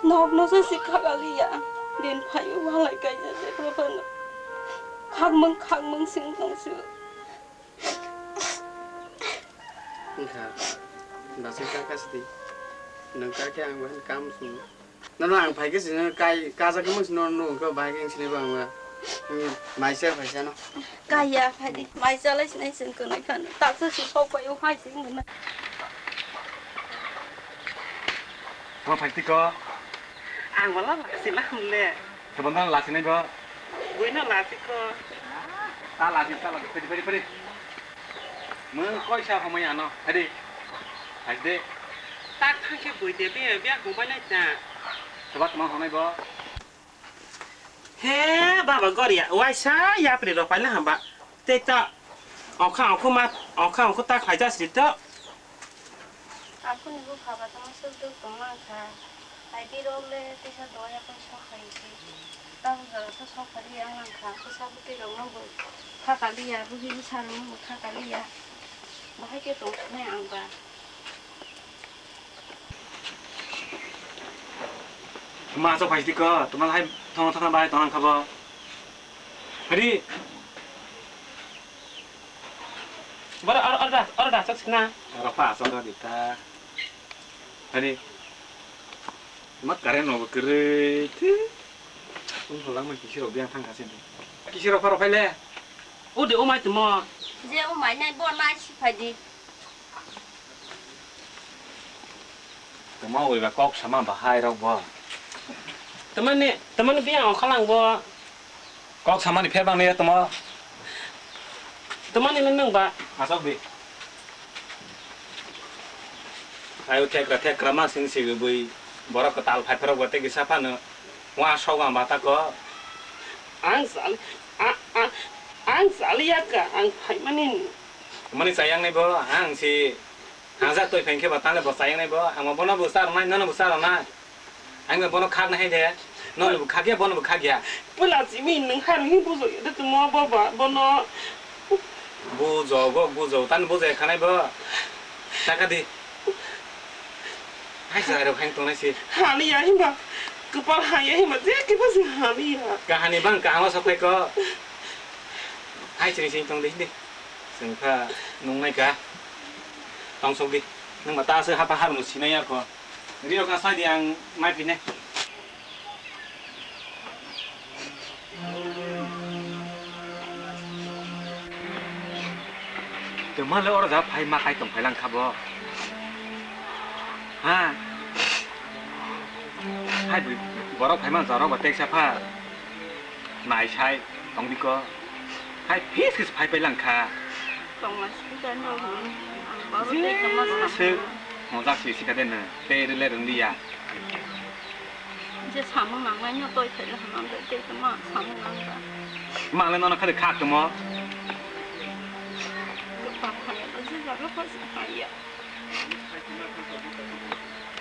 Nok no se si khaga liya. Din phai u halai kaisa jephru pha no. Khakmung khakmung sing tong si. Wngkha, basai ta kasidi. Nwng kha khe ang bo kam swngo. Nono ang phai khe sino kai kajak khe mung sino no wngkha bai khe sini bang ba. Mai se phai sano. Kaya phai di. Mai chalai sinai sing kunai khan. Ta se si sok pai u phai sing na. Bo phai tiko. Ang wala la sila le. Kebon la sinai bo. Buino la siko. Ta la sik ta la pedi pedi pedi. Mung koi sa homai ano. Hadi. Hadi. Tak thang khe bui de be be homai nai ta. Sebab mau homai bo. He baba goria waisa yapri rok paina hamba. Tei ta okha okhu ma okha okhu ta khaija sri to. Aphuni bupha ba tamo suk duk tong mang kha. Ai di rok le tisa doya koi sok khai si. Tamo jora to sok khai ang lang kha. Kisa bwtwi rok no bo kha kali ya, bwhi bwsa rok no bo kha kali ya. Bahai khe tong thai ang ba. Ma asok phai siko, tuma hai thong thang bai tong kha bo. Hari. Bar ar ar das ar das sik na. Aro pa asok di ta. Hari. Ma karen no kere. Tung lang ma kisi rok biang thang kha sini. Kisi rok pharo phai le. O de o mai tumo. Je o mai nai bo nai si phai di. Tama ui ba kok sama bahai rok bo. Tamani, tamani biang ongkha lang bo. Kok samani pher bang ne tama. Tamani le nang ba. Asok bi. Ayo thekra thekra ma sing sigi bui borok kwtal phai phai rok bo tei kisa phano. Wa sok ang bata ko. Ang sal, a, a, ang saliya ka, ang phaimani. Mani sayang nai bo, ang si hangja toi phai khe ba tale bo sayang nai bo, ang bono bo sar nai, nono bo sar nai. Ang bono khak nai de, nono bo khak ya, bono bo khak ya. Pula simi nung harwi bujo de tumo baba, bono. Bujo go, bujo, tan bujo khanai bo. Taka di. Hai sa ro khang tongnai si. Haliya himba. Kwpal haya himba je kiba se haliya. Kahani bang kahama soklai ko. Hai sini sini tong di di. Sengkha nungnai ka. Tong sok di. Nung mata se hapa har mu sinai ya ko. Rio ka sai di ang mai pine. Tongma le oro ja phai ma kai tong phai lang kha bo. Ha. Hai bui borok phai ma jaro ba teksa pha. Nai sai tong di ko. Hai phis phis phai phai lang kha. Tong ma sik ka no. Ang baro teksa ma sa. Mojak si sika den na. Te rile rung di ya. Je samung nangnai no toi thai hwnna de tei tongma samung nang ba. Ma le nono khade khak tongmo. Bwkha phai ya, je jaga pha se phai ya.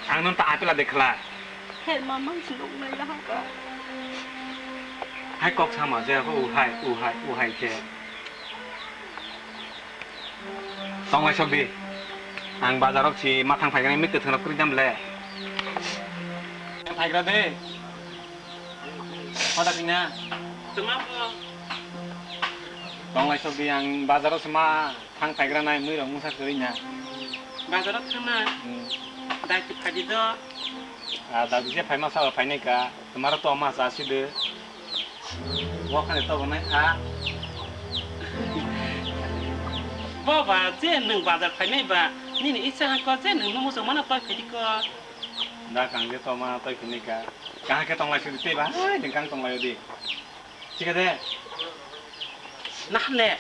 Ang nono ta apela de khla. Her ma mang si nok nai la ha ka. Hai kok sama je ho u hai, u hai, u hai khe. Tong lai sok di. Ang bazar rok si ma thang phai gani mik kwthwng rok kwrwi dam le. Thang phai gra de. Hoda pina. Tuma bo. Tong lai sok di ang bazar rok si ma thang phai gra nai mui rok mungsa kwrwi na. Bazar rok thang na. Hmm. Dai ki phai di do. Ah, dai ki phai ma sa phai nai ka. Tuma rok to ma sa si de. Bo khani to bonai kha. Bo ba, je nwng bazar phainai ba, nini icha hangko je nwng nung muchung mano toi phaidi ko. Da kang je to ma toi phainai ka. Kaham khe tong lai sidi tei ba, hai nwng kang tong lai di. Thik ase? Nahle,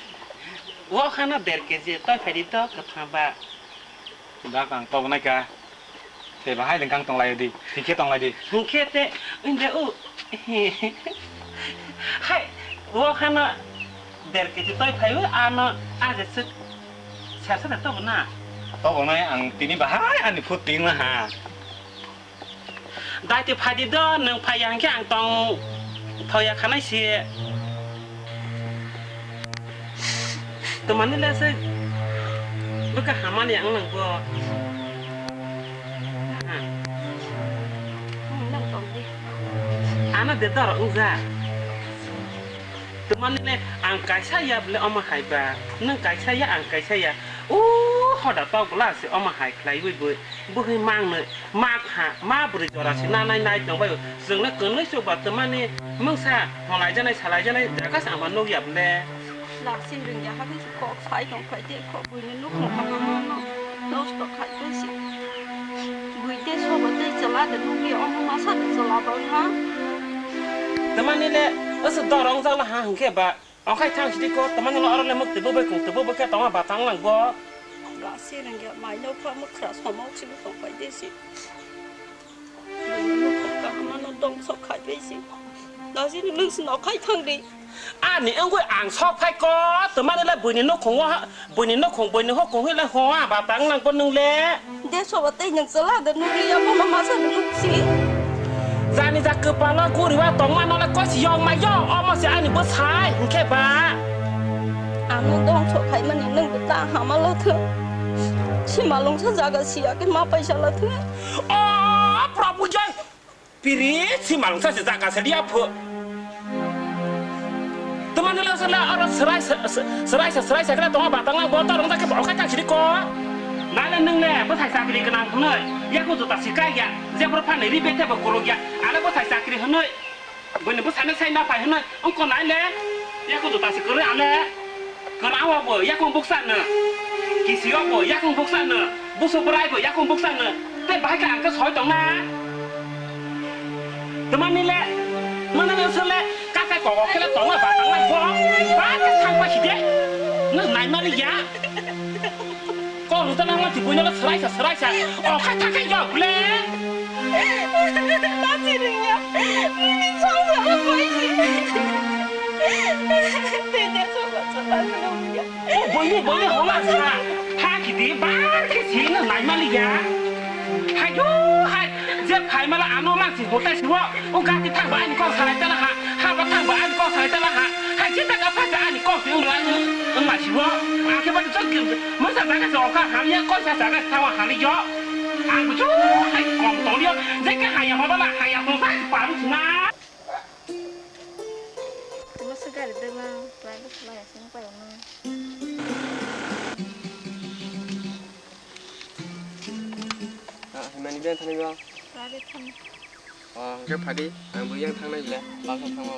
bo khana der kg toi phaidi to kwthang ba. Da kang to bonai ka. Tei bahai lengkang tong lai di, thik khe tong lai di. Hwnkhe te, wngde o. Hai, o hano der kg toi phai o, ano aje sik sersa de tobo na. Tobo nai ang tini bahai ani phut tingna ha. Dai te phai di do, nwng phai ya hwnkhe ang tong thoya khanai se. Twmani le se bwkha hamani ang nang bo. Ano de dor wngja. Twmani le ang kaisa ya bole omo hai ba. Nwng kaisa ya, ang kaisa ya. O Khoda tok bwla se omo hai khlaiwi bui bwhwi mangnwi ma kha, ma bwrwi jora se nanai nai tongbai. Chwngno kwnwi chuba twmani mungsa hwnlaijaknai salaijaknai jaga se ama nukya bwle. Lasing rwngya hagwi se kok sai tong phai de kok buini nukhung kha mano nosto khai twi se. Bui de sobo tei chwla de nukya omo masa de chwla bang ha. Twmani le aswk dorong jakla ha hwnkhe ba. Okhai thang sidi ko, tamani lo aro le muk tebo bai kung tebo bai khe tongma ba tang lang bo. Ga se rang ya mai no pha muk khra somok si tong pai de si. Mano dong sok khai de si. Da si nung si no khai thang di. Ani wngwi ang sok phai ko, tamani le buini nukhung o ha, buini nukhung, buini hokung hwi le hoa ba tang lang bo nung le. Deso ba tei nung chwla de nugwi ya bono masa de nugsi. Jani ja kwpalo guriwa tongma nole kosi yong ma yong omo se ani bwsai hwnkhe ba. Ano dongso khaimani nung ta hama lo thung. Simalungsa jaga siya khe ma paisa la thung. O Prabhu jai. Piri si malungsa se jaga se dia pho. Tamani lo sala aro serai se-, se-, serai se-, serai se kena tongo batang lang bo torong ta khe bo kha ta sidi ko. Nale nung le bo sai sakri kenang hwnoi. Yaku juta sikai ya. Je bro phani ri bethe bo korok ya. Ale bo sai sakri hwnoi. Boni bo sai na sai na phai hwnoi. Ongko nai le. Yaku juta sikri ale. Kwrang o bo yakung buksa no, kisi o bo yakung buksa no, busu bwrai bo yakung buksa no, tei bahai khe ang khe soi tong na. Tamani le, mano le sole, kakai kok khe le tong na ba tang na bo, ba khe thang ba si de, no nai mali ya. Kok rung ta nang ma si buino le srai sa, srai sa, o kha kha kha yok le. Nasi ringya, nini chong sa ba pai si. Tete so ba so ba so ya. O boini, boini hola sa. Tha kidi bar khe sino nai mali ya. Hayo hai je phai mala ano mang si hotai si wo. O gati thang ba ani kok salai tala ha. Ha ba thang ba ani kok salai tala ha. Hai je ta ka pha ani kok si ung la ung ma si wo. Ang khe ba jok gim. Mo sa ta ka so ka ha ya ko sa sa ka sa wa ha li yo. Ang bu chu hai kom to yo. Je ka ha ya ho ba la ha ya ho sa pa ru si na. Tuma se gari de ba, private khlai asing pa yong. Ah, himani ben thani ba? Private thani. Oh, hingke phadi, ang bo yang thangnai bile, bus o thangma,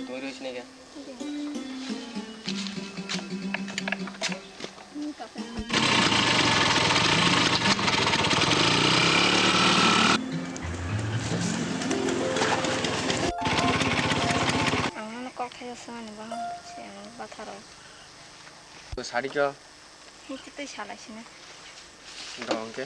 tongwi rw sinai khe. Ang nono kok thaio swngani bo se ang batharo. Sari kyo? Hingke tei salai sini. Dong ke.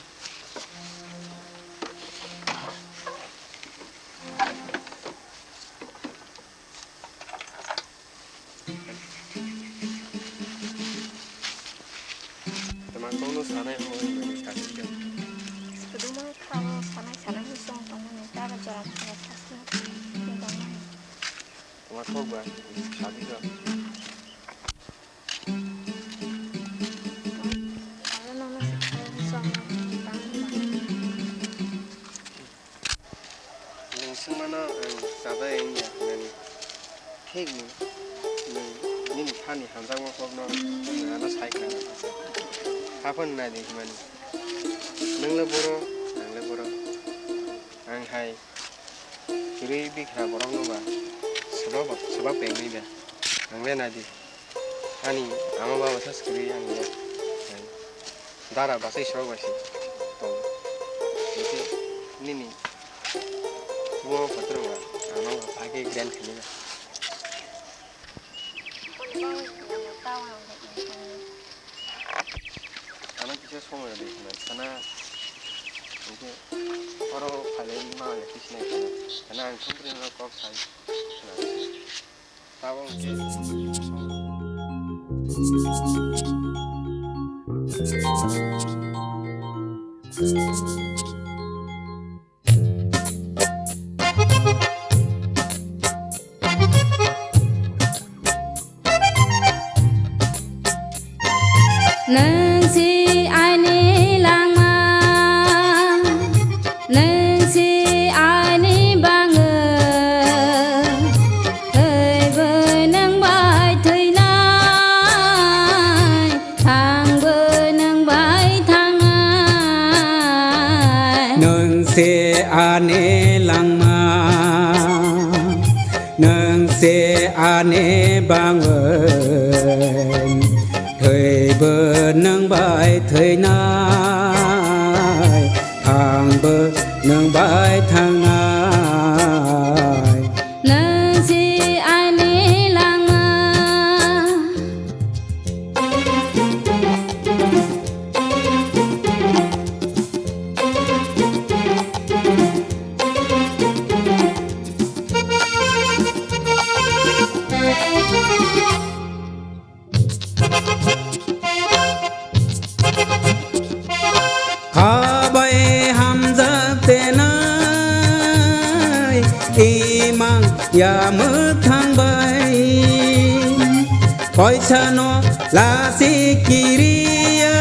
Teman kono sanai ho, sanai kyo. Suduma khawo sanai sanai ni song tongmani tara jora khawo sasno ni tongmani. Tuma thok ba, sabi kyo. Nwng swngmano ang chabai wngya hwnani. Thik nwng, nwng nini thani hamjakma kokno nwng ano sai khna rw kha. Haphano nai di hwnmani. Nwng le boro, ang le boro. Ang hai kwrwi bikra borokno ba swbak, swbak pengwi ba. Ang le nai di. Ani ama baba sa swkri ani le. Dara bachai swk bai se tong. Hingke nini buma phataro ba ano ba phai khe grand khainai ba. Ano kisa somoi rwdi khna sana. Hingke oro phailai ma le kisa nai khna. Khna ang thumprino kok sai khna. Nwng si ani langma, nwng si ani bangwi, thwibo nwng bai thwinai, thangbo nwng bai Nwng se ani langma, nwng se ani bangwi, thwibo nwng bai thwinai, thangbo nwng bai thangnai. Nwng se ani langma. Khabai hamjak tenai, imang ya mwthang bai. Koisa no lasi kiriya,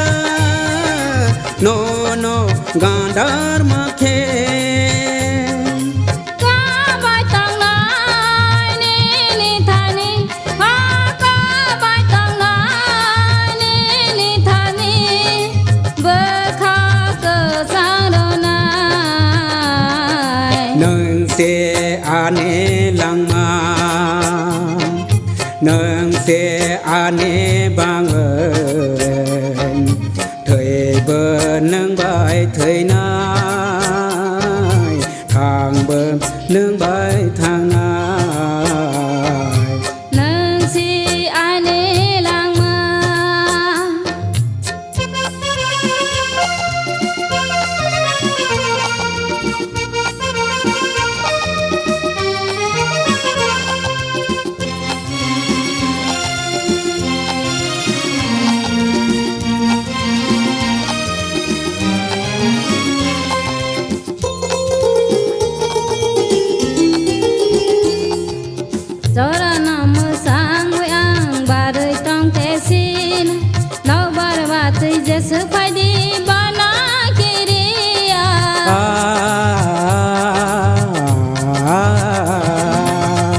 nono gandar makhe. Kabai tangnai nini thani, kabai tangnai nini thani, bwkha kwchang rwnai. Nwng se ani langma, nwng se ani bangwi. Thwibo nwng bai thwinai, thangbo nwng bai thangnai. Nwng si ani langma. Jorano mwsangwi ang barwi tong te sin. Nobar watwi Jesu phaidi bono kiriya.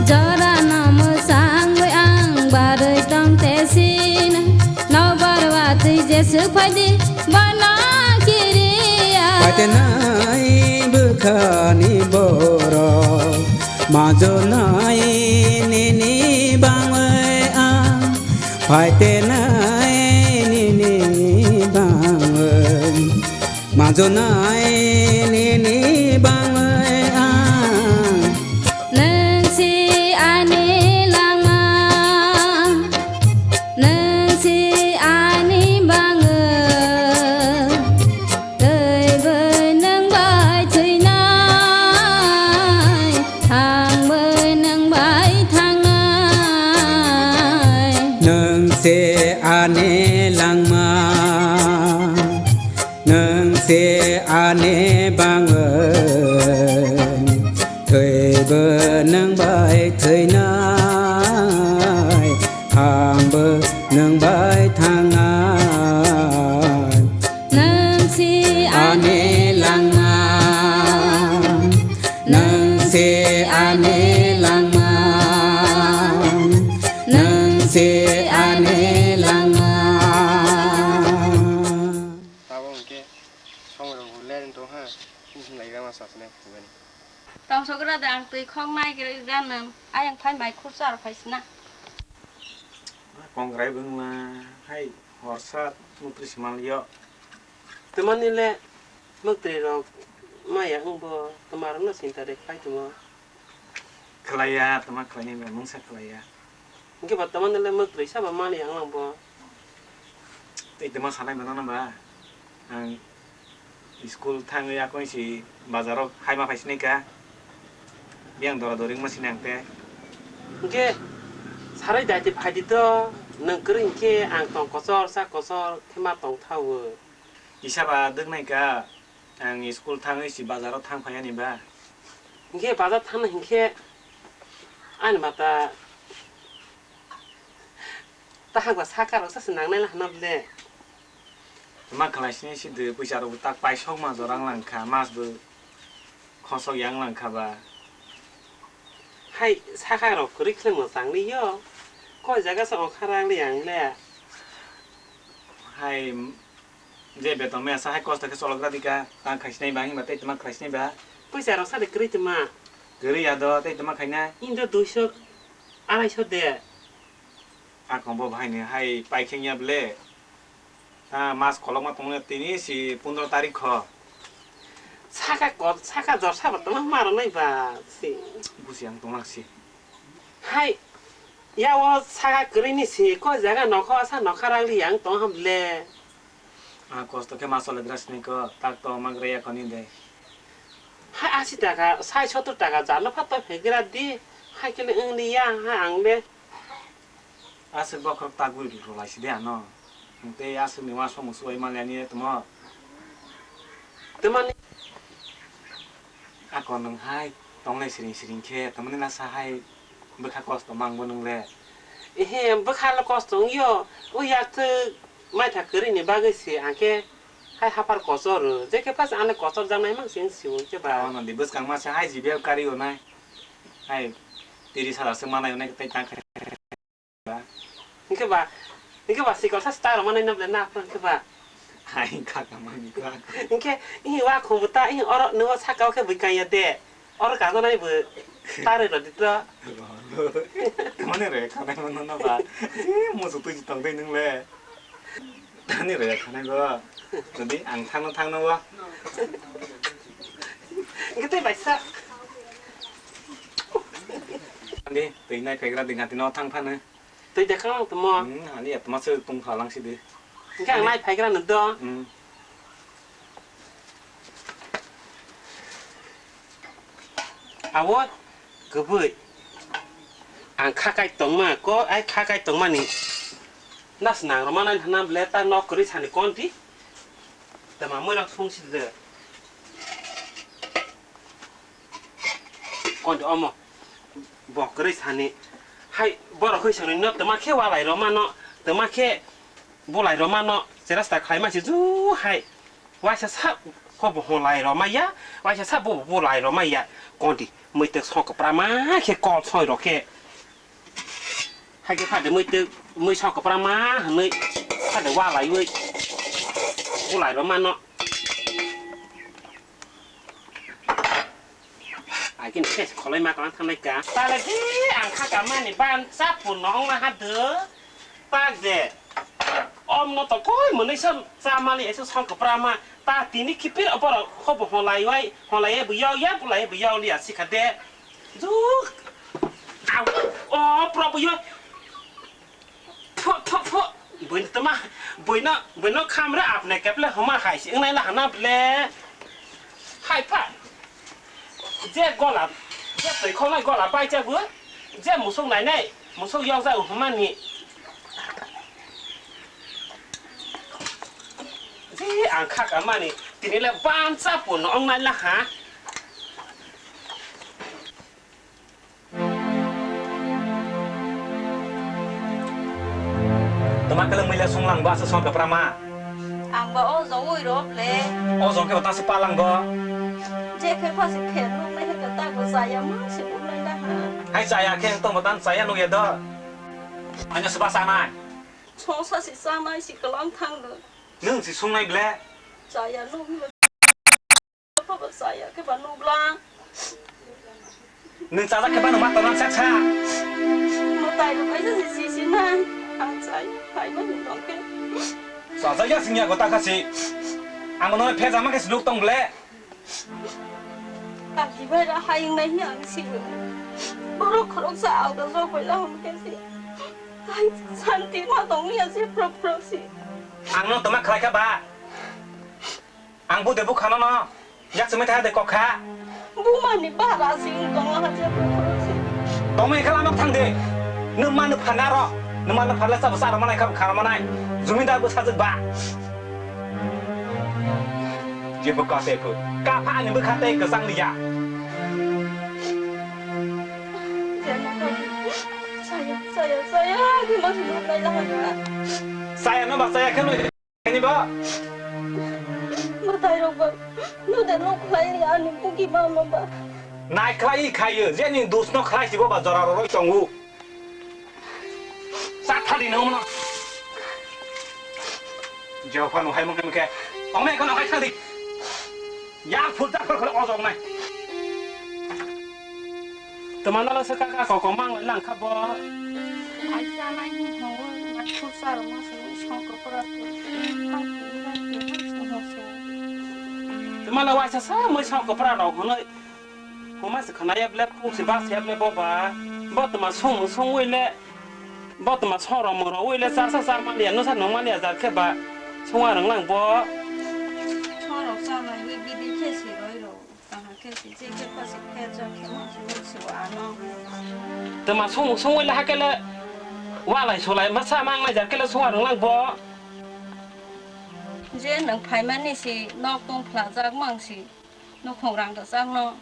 Jorano mwsangwi ang barwi tong te sin. Nobar watwi Jesu phaidi bono kiriya. Paitenai bwkhani borok. Majonai nini bangwi ang, phaitenai nini bangwi. Majonai nini bangwi ang. Nwng si ani langma. Nwng si ani bangwi, twibo nwng bai thwinai, thangbo nwng bai thangnai. Nwng se ani langma. Nwng se ani bangwi, thwibo nwng bai thwinai, thangbo nwng bai thangnai. Nwng si ani langma, nwng si ani langma, nwng si ani langma. Abo hwnkhe songrok bo lereng tong ha, chini chini lairama sasnai phunukmani. Tongsogra de ang twi khok nai gana, ayang phai mai khursa rok phai sina. Kongrai bwngla hai horsa mukri simal yo. Twmani le mukri rok maya wngbo twma rok no sinta de khai tongmo. Khlaiya, tama khlaini ba mungsa khlaiya. Hwnkhe ba tama nole mwkrwi saba mani ang lang bo. Tei tama sanai mano na ba. Ang school thangwi akoi si bazaro haima phai sinai ka. Biyang dora dori wngma sinai ang te. Hwnkhe sarai dai te phai di to, nwng kwrwi hwnkhe ang tong kochor, sa kochor khe ma tong thawo. Kisa ba dwk nai ka. Ang school thangwi si bazaro thang phai ani ba. Hwnkhe bazar thangna hwnkhe ani mata tahak ba saka rok sa se nang nai hana bole. Ma khlai sini si de puisa rok tak paisok ma jorang lang kha, mas bo khosok yang lang kha ba. Hai saka rok kwrwi khle mwchang li yo. Koi jaga sa ongkha rang li ang le. Hai Je beton maya sa hai kosto khe chologra dika, tang khaisinai ba, himba tei tama khaisinai ba. Puisa rok sa de kwrwi tama. Kwrwi ya do, tei tama khainai. Indo duiso, araiso de. Akon bo bahai ni hai pai kheng ya ble. Ta mas kolok ma tong le tini si pondro tarik kho. Saka ko, saka jor sabo tama maro nai ba si. Busi ang tong lang si. Hai, ya o saka kwrwi ni si, ko jaga nokho asa nokha rang li ang tong ham le. A kosto khe ma chole drasni ko, tak to ma gre ya koni de. Hai asi taka, sai sottor taka jano phat to phegra di, hai kile wng li ya, hai ang le. Aswk bokhorok tagwi rwlaisi de ano. Tei aswkni uansukmung chubai manliya ni tamo. Tamani. Ako nwng hai tongnai siring siring khe, tamani lasa hai bwkha kosto mang bo nwng le. Ehe, bwkha le kosto wngyo. O yakthwk maitha kwrwini bagwi se ang khe hai haphar kochor rw. Je khe pas ano kochor jaknai mang se wng si o khe ba. Ano di bwskang ma se hai jibiya kari o nai. Hai tiri sara se manai o nai tei tang khe. Hingke ba, hingke ba sikol sa star manai na ble na phang ke ba. Hai kaka mani kaka. Hingke, ihi wa khumu ta, ihi oro nuo saka o khe bui kanya de. Oro kago nai bo star ro di to. Mane re khanai mano na ba. Eh, musu tu jitong dei nung le. Ani re khanai bo. Jadi ang thangno thangno bo. Hingke tei bai sa. Ani tei nai phegra ding hati no thang phano. Twi de kang tamo. Hmm, ani atma se tung phalang si de. Hingke ang nai phaigra no do. Hmm. Awo, kwbwi. Ang kha kai tongma, ko ai kha kai tongmani. Nas nang roma nai hana ble ta nok kwrwi sani kon di. Tama moi rok sung si de. Konti omo bo kwrwi sani hai borok hoi songni no twma khe walai rw mano, twma khe bulai rw mano, cherasta khlai ma se ju hai waisa sa kho bo hulai rw maya, waisa sa bo bulai rw maya. Konti muitwk song kwpra ma khe kol soi rw khe. Hai khe phade muitwk mui song kwpra ma hwnwi phade walaiwi bulai rw mano. Ai khe khe kholai ma kang thangnai ka. Tale di ang kha ka mani ban cha pun no ong ma ha de. Pak de. Om no to koi mwnwi sa cha mali eso song kwpra ma. Ta tini khipir oborok hobo holai wai, holai bo yau ya, bulai bo yau li asi kha de. Ju. Au. O pro bo yo. Pho, pho, pho. Buino tama, buino, buino khamra apne keple homa hai si, wngnai la hana ble. Hai pha. Je gola, je twi khonai gola pai cha bu. Je musuk nai nai, musuk yok ja homa ni. Je ang kha ka mani, tini le ban cha pun wngnai la ha. Tama kele muila sunglang ba sa song kapra ma. Ang ba o jong ui ro ble. O jong ke bata se palang go. Je khe pha se khe nuk nai khe ta go chaya ma se nuk nai da ha. Hai chaya khe tong bata chaya nuk ya do. Anya se ba sa nai. Song sa se sa nai se kalang thang do. Nung se sung nai ble. Chaya nuk. Pha ba chaya khe ba nuklang. Nwng chajak khe ba nwng ma tonang sak sa. Mwtai rok kaisa se si si nai. Ang chai, phai ma nwng tong khe. Chajak ya sing ya gota kha si. Ang no phe jama khe si nuk tong ble. Kaki bai ra hayung nai hi ang si. Borok khorok sa alda jok bai la hum khe si. Hai santi ma tong ya si prok prok si. Ang no toma khlai kha ba. Ang bude bukhano no yak simi tha de kokha. Buma ni bara si tong ha je. Tongmai khala nok thang de. Nung manu phanaro. Nung manu phala sa sa manai kha kha manai. Jumidar bo sajak ba. Je bo ka te phu. Ka pha ani bo kha te ka sang liya. Saya, saya, saya, di mas lu nai lah. Saya no ba saya khe no. Ani ba? Mwtai rok ba, no de no khlai ani bugi mama ba. Nai khlai khayo, je ni dus no khlai sibo ba jora roi tongu. Sa thadi no mo. Jehovah no hai mung khe, tongmai kono hai thangdi. Yak phul jak phul khole ojok nai. Tuma nalo se kaka koko mang lang kha bo. Ai sa nai ni ho, nai phul sa ro ma se song ko pura tu. Tuma lo waisa sa moi song ko pura ro hono. Huma se khana ya ble phung se ba se ya ble bo ba. Bo tuma song song wi le. Bo tuma song ro mo ro wi le char sa char man ya no sa no man ya jar khe ba. Song a rang lang bo. Song ro sa nai wi bidi khe se roi ro. Tama khe si je khe pha si khe ja khe ma si bo si wa no. Tama sung sung le ha khe le wa lai so lai ma sa mang lai ja khe le sung a rang lang bo. Je nang phai mani si nok tong phla jak mang si. Nukhung rang rwchak no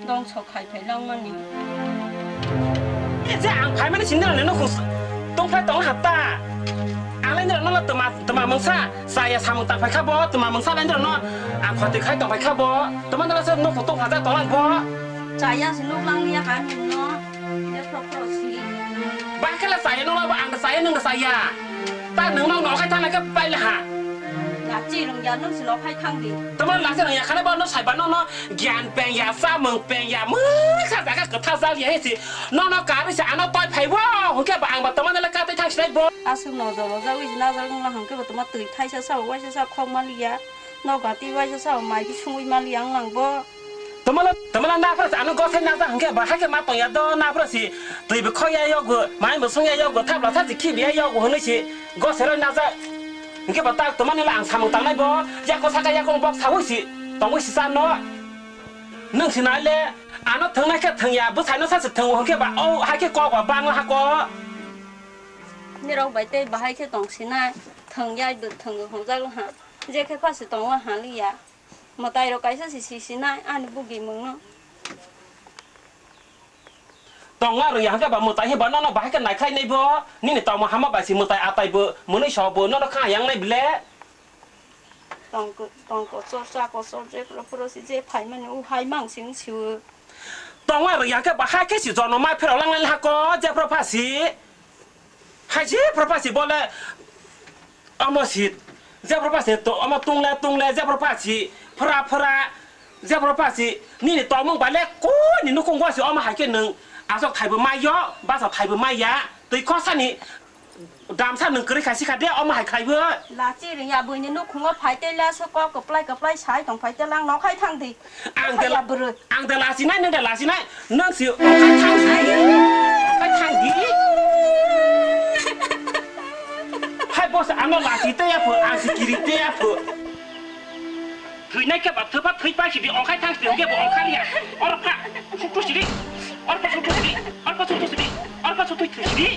dongso khai phai lang mani. Je ang phai mani sindi rok no nukhung tong phai tong ha ta. Ang lai nirok no tama tama mungsa chaya samung tang phai kha bo, tama mungsa lai nirok no ang khoti khai tong phai kha bo. Tama nirok se nukhung tong phai tong lang bo. Chaya se nuk lang ya ha nung no. Jephru phru si. Ba khe la chaya nung la ba ang da chaya nung da chaya. Ta nung no no khai thang lai khe pai la ha. Lachi rung ya nung si no khai thang di. Tama lachi rung ya khana ba no sai ba no no gyan peng ya sa mung peng ya mung sa jaga kwtha jal ya he si. No no kari si ano toi phai bo. Hung khe ba ang ba tama na la ka tai thang sinai bo. Aswk no jolo jawi si na jal nung la hung khe ba tama twi thai sa sa wai sa sa khok ma li ya. No gati wai sa sa mai bi sungwi ma li ya ang lang bo. Tomala, tomala naphra se ano gosai naja hwnkhe ba hakhe ma tongya do naphra si twi bo khokya yogo, mai bo songya yogo, thapla thapsi khibiya yogo hwnwi si gosai roi naja hwnkhe ba tak tomani la ang samung tangnai bo yako saka yako bok sawi si tongwi si sa no nwng si nai le ano thwngnai khe thwngya bwsai no sa se thwngo hwnkhe ba o hakhe kok ba bangla hako. Nirok bai tei bahai khe tong sinai thwngyai bo thwngo hwnjak ha je khe pha se tongla ha liya. Mwtai rok kaisa se si sinai ani bugi mungno. Tongma rwya hwnkhe ba mwtai hinba nono bahai khe naikhlai nai bo. Nini tongma hama bai se mwtai atai bo mwnwi so bo nono kha yang nai ble. Tongko tongko chor chako chor je phuro phuro si je phai mani u hai mang sing siu. Tongma rwya hwnkhe bahai khe si jono mai phero lang nai hako je phuro pha si. Hai jephru pha si bole omo si jephru pha si to omo tungle tungle jephru pha si phra phra jephru pha si nini tongmung bai le koi ni nukhung go si omo hai khe nwng asok thaibo mai yo basa thaibo mai ya twi khosani damsa nwng kwrwi kha si kha de omo hai khlai bo. Lachi ring ya buini nukhungo phai tei le so kok kwplai kwplai sai tong phai tei lang nok hai thang di. Ang de, ang de lasinai, nang de lasinai, nang si okai thang di, okai thang di. Hai boss, ano lasi te ya pho, ang si kiri te ya pho. Thwinai khe ba thwpha thwipai si di, okai thang si di, hwnkhe bo okai ya. Or pha, suktu si di, or pha suktu si di, or pha suktu si di, or pha suktu si di.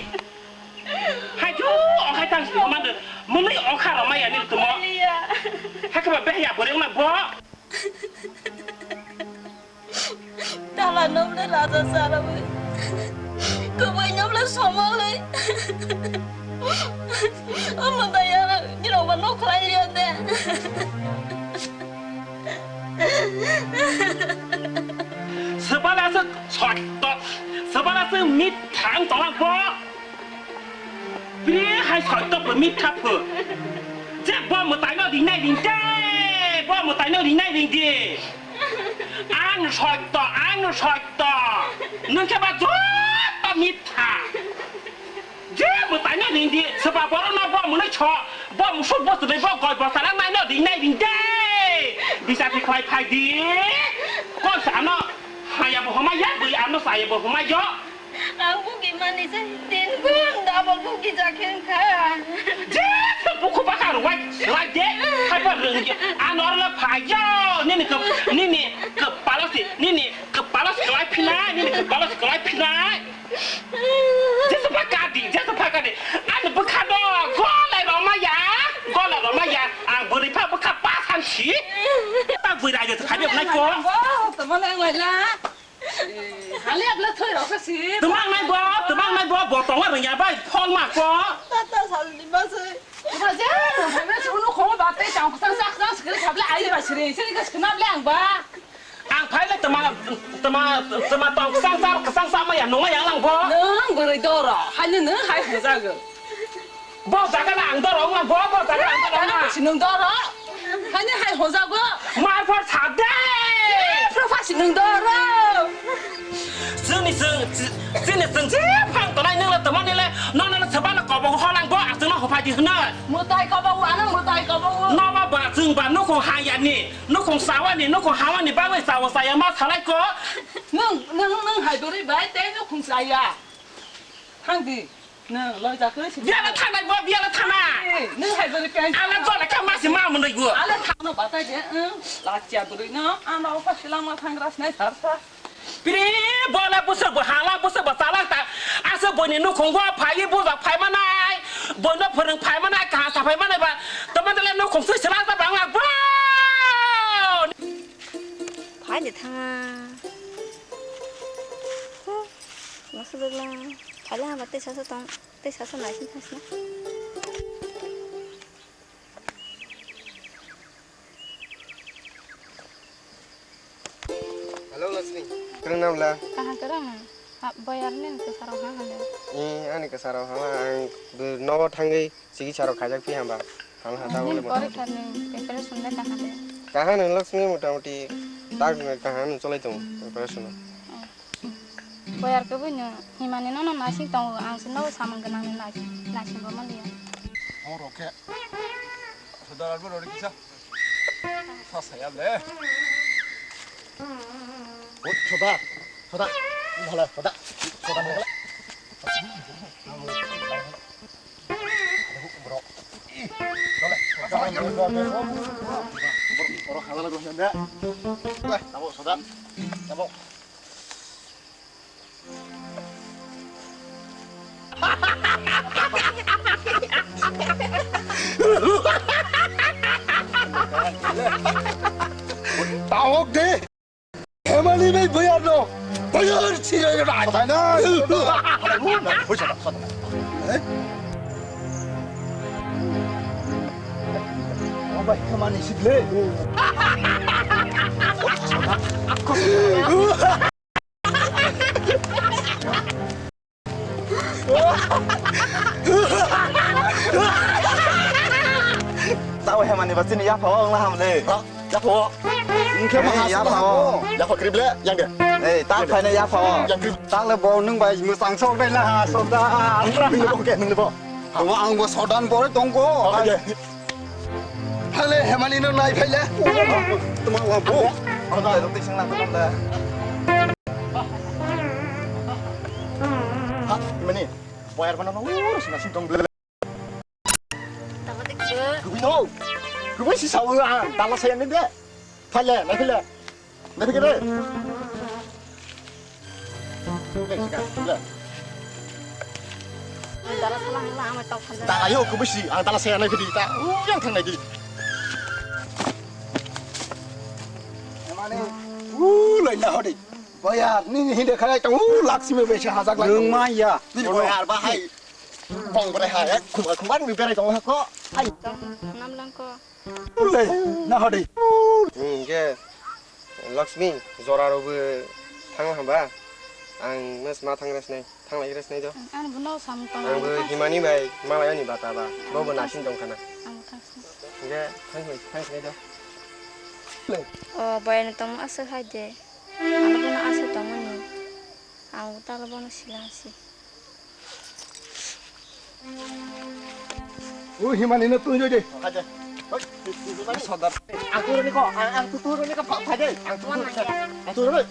Hai jo, okai thang si di, man de, mwnwi okai rwmai ya ni tumo. Hai khe ba behya bwrwi wngna bo. Tala nomle raja sarawi. Kubai nomle somali. Omo daya nirok ba nok khlai liya de. Sebala se sotto, sebala se mithang tolak bo. Bini hai sotto pho mitha pho. Je bo mwtai no ringnai ring de, bo mwtai no ringnai ring di. Ang sotto, ang sotto. Nwng khe ba joto mitha. Je mwtai no ring di, soba borok no bo mwnwi so, bo musuk bo twnwi bo goi bo salang nai no ringnai ring de. Bisa khe khlai phai di. Kok sa ano haya bo homa ya, bui ano saya bo homa yo. Ang bugi mani se din gun double bugi jakhen kha. Je, buku baka rwai, rwai de, hai pa rwng de. Ano la phai yo, nini ke, nini ke palo si, nini ke palo si kelai phinai, nini ke palo si kelai phinai. Je se baka di, je se baka di. Ano bukha do, golai roma ya, golai roma ya. Ang buri pha bukha pa san si. Ta bui rai de, khai be nai ko. Bo, to mana ngai la. Hali abla thoi rok sa si. Tmang nai bo, tmang nai bo, bo tong rwng ya bai, phol ma ko. Tata sal ni ma se. Ba je, ba je, sunu khong ba te chang sang sak sang skri khable ai ba sri, sri ka skna ble ang ba. Ang phai le tma, tma, tma tong sang sa, sang sa ma ya nung ma yang lang bo. Nung bwrwi doro, hai nung hai hung jago. Bo jaga na ang doro wngma, bo, bo jaga na ang doro wngma. Phasi nwng doro. Hani hai hojago. Mar phar sa de. Phro phasi nwng doro. Chini chwng, chini chwng je phang tonai nwng le tongmani le, nono le sebano kobo holang bo, aswkno hophai di hwnwi. Mutai kobo, ano mutai kobo. Noba ba chwng ba nukhung hayani, nukhung sawani, nukhung hawani bagwi sawo saya ma salai ko. Nwng, nwng, nwng hai dori bai tei nukhung saya. Thang di. Nwng loi jakhe si. Biala thangnai bo, biala thangnai. Nwng hai bari kai. Ala jole kha masi ma mwnwi go. Ala thangno batai de. Lachia bwrwi no. Ano opa silang ma thangra sinai sarsa. Piri bola busuk bo hala busuk bo chalak ta. Asa boni nukhung go phai bujak phai manai. Bono phwrwng phai manai, kaha sa phai manai ba. Tama dale nukhung sui silang ta bangla bo. Phai de thanga. Masuk dulu. Phai lah, tei sasa tong. Tei sasa naising thasna. Hello, Lakshmi. Kwrwng namla? Kaham kwrwng. Ha, boyar nin kwsarok ha hande. Eh, ani kwsarok ha, ang bo nogo thangwi chikitsa rok khaijak phi hamba. Hal ha, tabuk le. Nini porikha ni preparation le kaham de? Kaham ni Lakshmi, motamuti tak kaham ni cholai tongo preparation. Oh. Boyar khe buino himani nono naising tongo, ang se nogo samung gwnang ni naising, naising bo manliya. Oro khe. Sodar albo rori kisa. Sa saya le. O, soda. Soda. Bhala, soda. Soda bhala. Bro. Dole. Bro, hala bro, nanda. Wah, tabo, soda. Tabo. Tawok de. Hemani bai boyar no. Boyar si rai rai. Sana. Hoi sana sana. Eh? Obai hemani sidle. Tao hemani ba chini yapha o wngla ham le. Ha? Yapha o? Wngkhe ma. Eh, ha yapha o. Yapha krib le, yang de. Eh, ta phaina yapha o. Yang krib. Ta le bo nwng bai mwchang sok dai la ha, sok da. Nwng le bo ke, nwng le bo. Abo ang bo sodan bore tongko. Oke. Thale hemani no nai phaile. Tuma wa bo. Ang dai rok tisang na ko da. Ha, mani. Boyar bana no ur sina sing tong ble. Tama tik. Gubi no. Gubi si sawa ang dala saya ni de. Phaile, nai phaile. Nai phaile. Dala salang la ama tok khan. Dala yo kubisi, ang dala saya nai phidi ta. Yang thang nai di. Mane, u lai na hodi. Boya, nini hinde khalai tong, u laksi me besi hajak lai. Nung ma ya. Nini boya ba hai. Kong bore hai, khumar khumar ni berai tong ha ko. Hai. Tong nam lang ko. Ulai, na hodi. Hmm, ke Lakshmi, jora rogo thang hamba. Ang mes ma thang resnai, thang lai resnai do. Ang bono samung tong. Ang bo himani bai, malai ani bata ba. Bo bo nasin tong khana. Ang thang. Ke thang lai, thang lai do. O, bai na tong asa hai de. Ang bono asa tong ni. Ang talo bono sila si. O himani no tui joi de. Haje. Hoi, himani. Sodar. Ang turu ni ko, ang, ang tu turu ni ko, pa, pa de. Ang tu turu ni ko. Ang turu ni.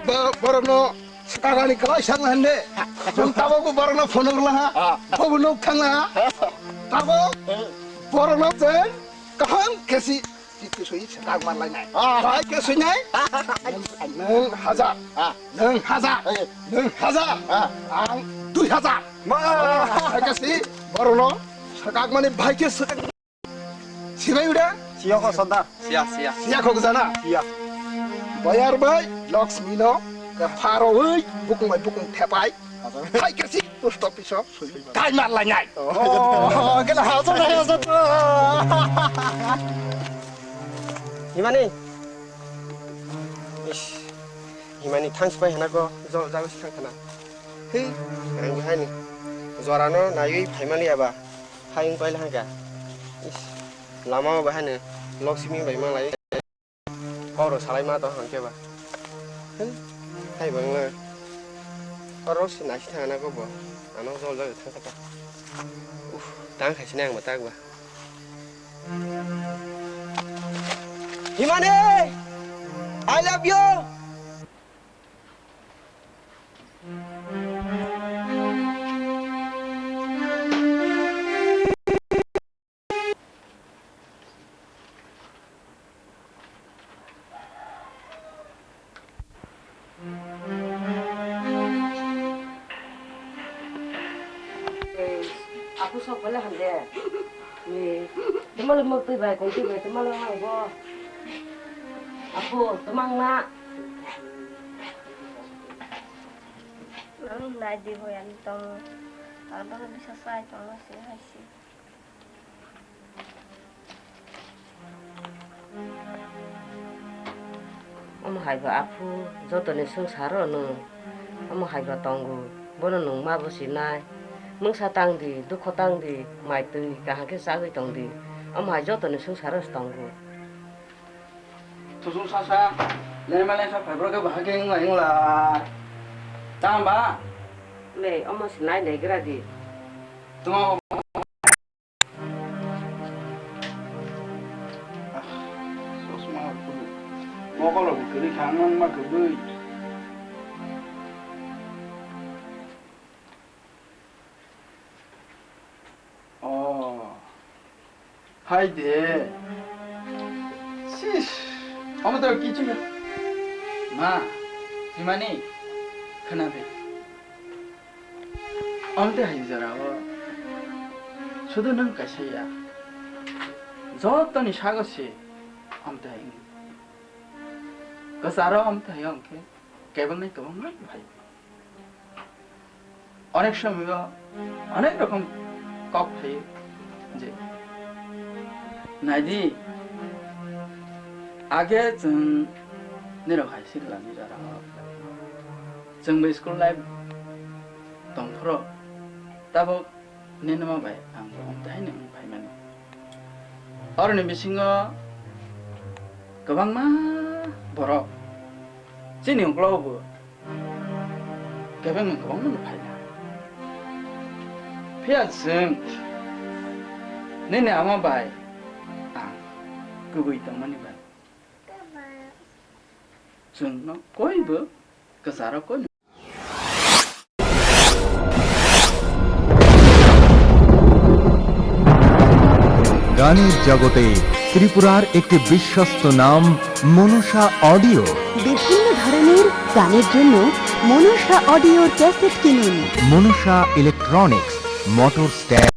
Ba, borok no sakani kwlai sang hande. Jung tabo bo borok no phone rwla ha. Ah. Bo bo nuk thang ha. Tabo. Eh. Borok no chen kaham kesi. Twi twi soi sakak man lai nai. Ah. Bai ke soi nai. Nwng hajar. Ah. Nwng hajar. Eh. Nwng hajar. Ah. Ang dui hajar. Ma. Hai ke si, borok no sakak mani bai ke sakak. Sibai uda? Siya ko sodar. Siya, siya. Siya ko jana? Siya. Bayar bai, Lakshmi no, ka pharo ui, bukung bai bukung thepai. Hai ke si, post office o. Dai mar lai nai. Oh, gela ha so dai so. Himani. Ish. Himani thanks pai hana ko jol jago si thang khana. Hi, ang hai ni. Jora no naiwi phaimani aba. Hai wng paila hangka. Is, lama o bahai no lok simi bai ma lai. Kok rok salai ma tong hangke ba. Hel, hai bang le. Oro si nasi thang na ko bo. Ano jol jol thang kata. Uf, tang khai sini ang ba tak ba. Himani, I love you. Aku sok pala hande. Ni, temal mok tui bai, kong tui bai, temal lang bo. Aku, temang na. Nang nai di boyan tong. Abang bisa sai tong si hai si. Omo hai ba aphu, jotoni swngcharo nwng. Omo hai ba tongo, bono nwng ma bo sinai. Mungsa tang di, dukho tang di, mai twi kaham khe chagwi tong di. Omo hai jotoni swngcharo se tongo. Tusung sasa, lema lengsa phaibrok khe bahai khe wngla wngla. Tang ba? Le, omo se nai nai gra di. Tuma. Ah, sosma kulu. Mokolo bo kwrwi kha, ang ma kwbwi. Oh. Hai de. Sis. Omo to kichu ya. Ma, himani, khna de. Omo te hai jora o. Sudu nwng kaisa ya. Joto ni sago se. Omo te hai. Kasaro omo te hai omo khe. Kebang nai kebang nai hai. Onek somoyo onek rokom kok phaio je, naidi, age chwng nirok hai sirlani jorao chwngbo school life tongphuru tabuk ninima bai ang bo omthaino wng phaimani. Oroni bisingo kwbangma borok chini uklogo bo kebengno kwbangma no phaina. Phiya chwng nini ama bai ang kubui tongmani bai chwngno koibo kwcharo koino. গানের জগতে ত্রিপুরার একটি বিশ্বস্ত নাম মনসা অডিও। বিভিন্ন ধরনের গানের জন্য মনসা অডিওর ক্যাসেট কিনুন। Manasa electronics, motor stand,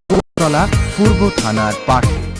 Agartala পূর্ব থানার পাশে।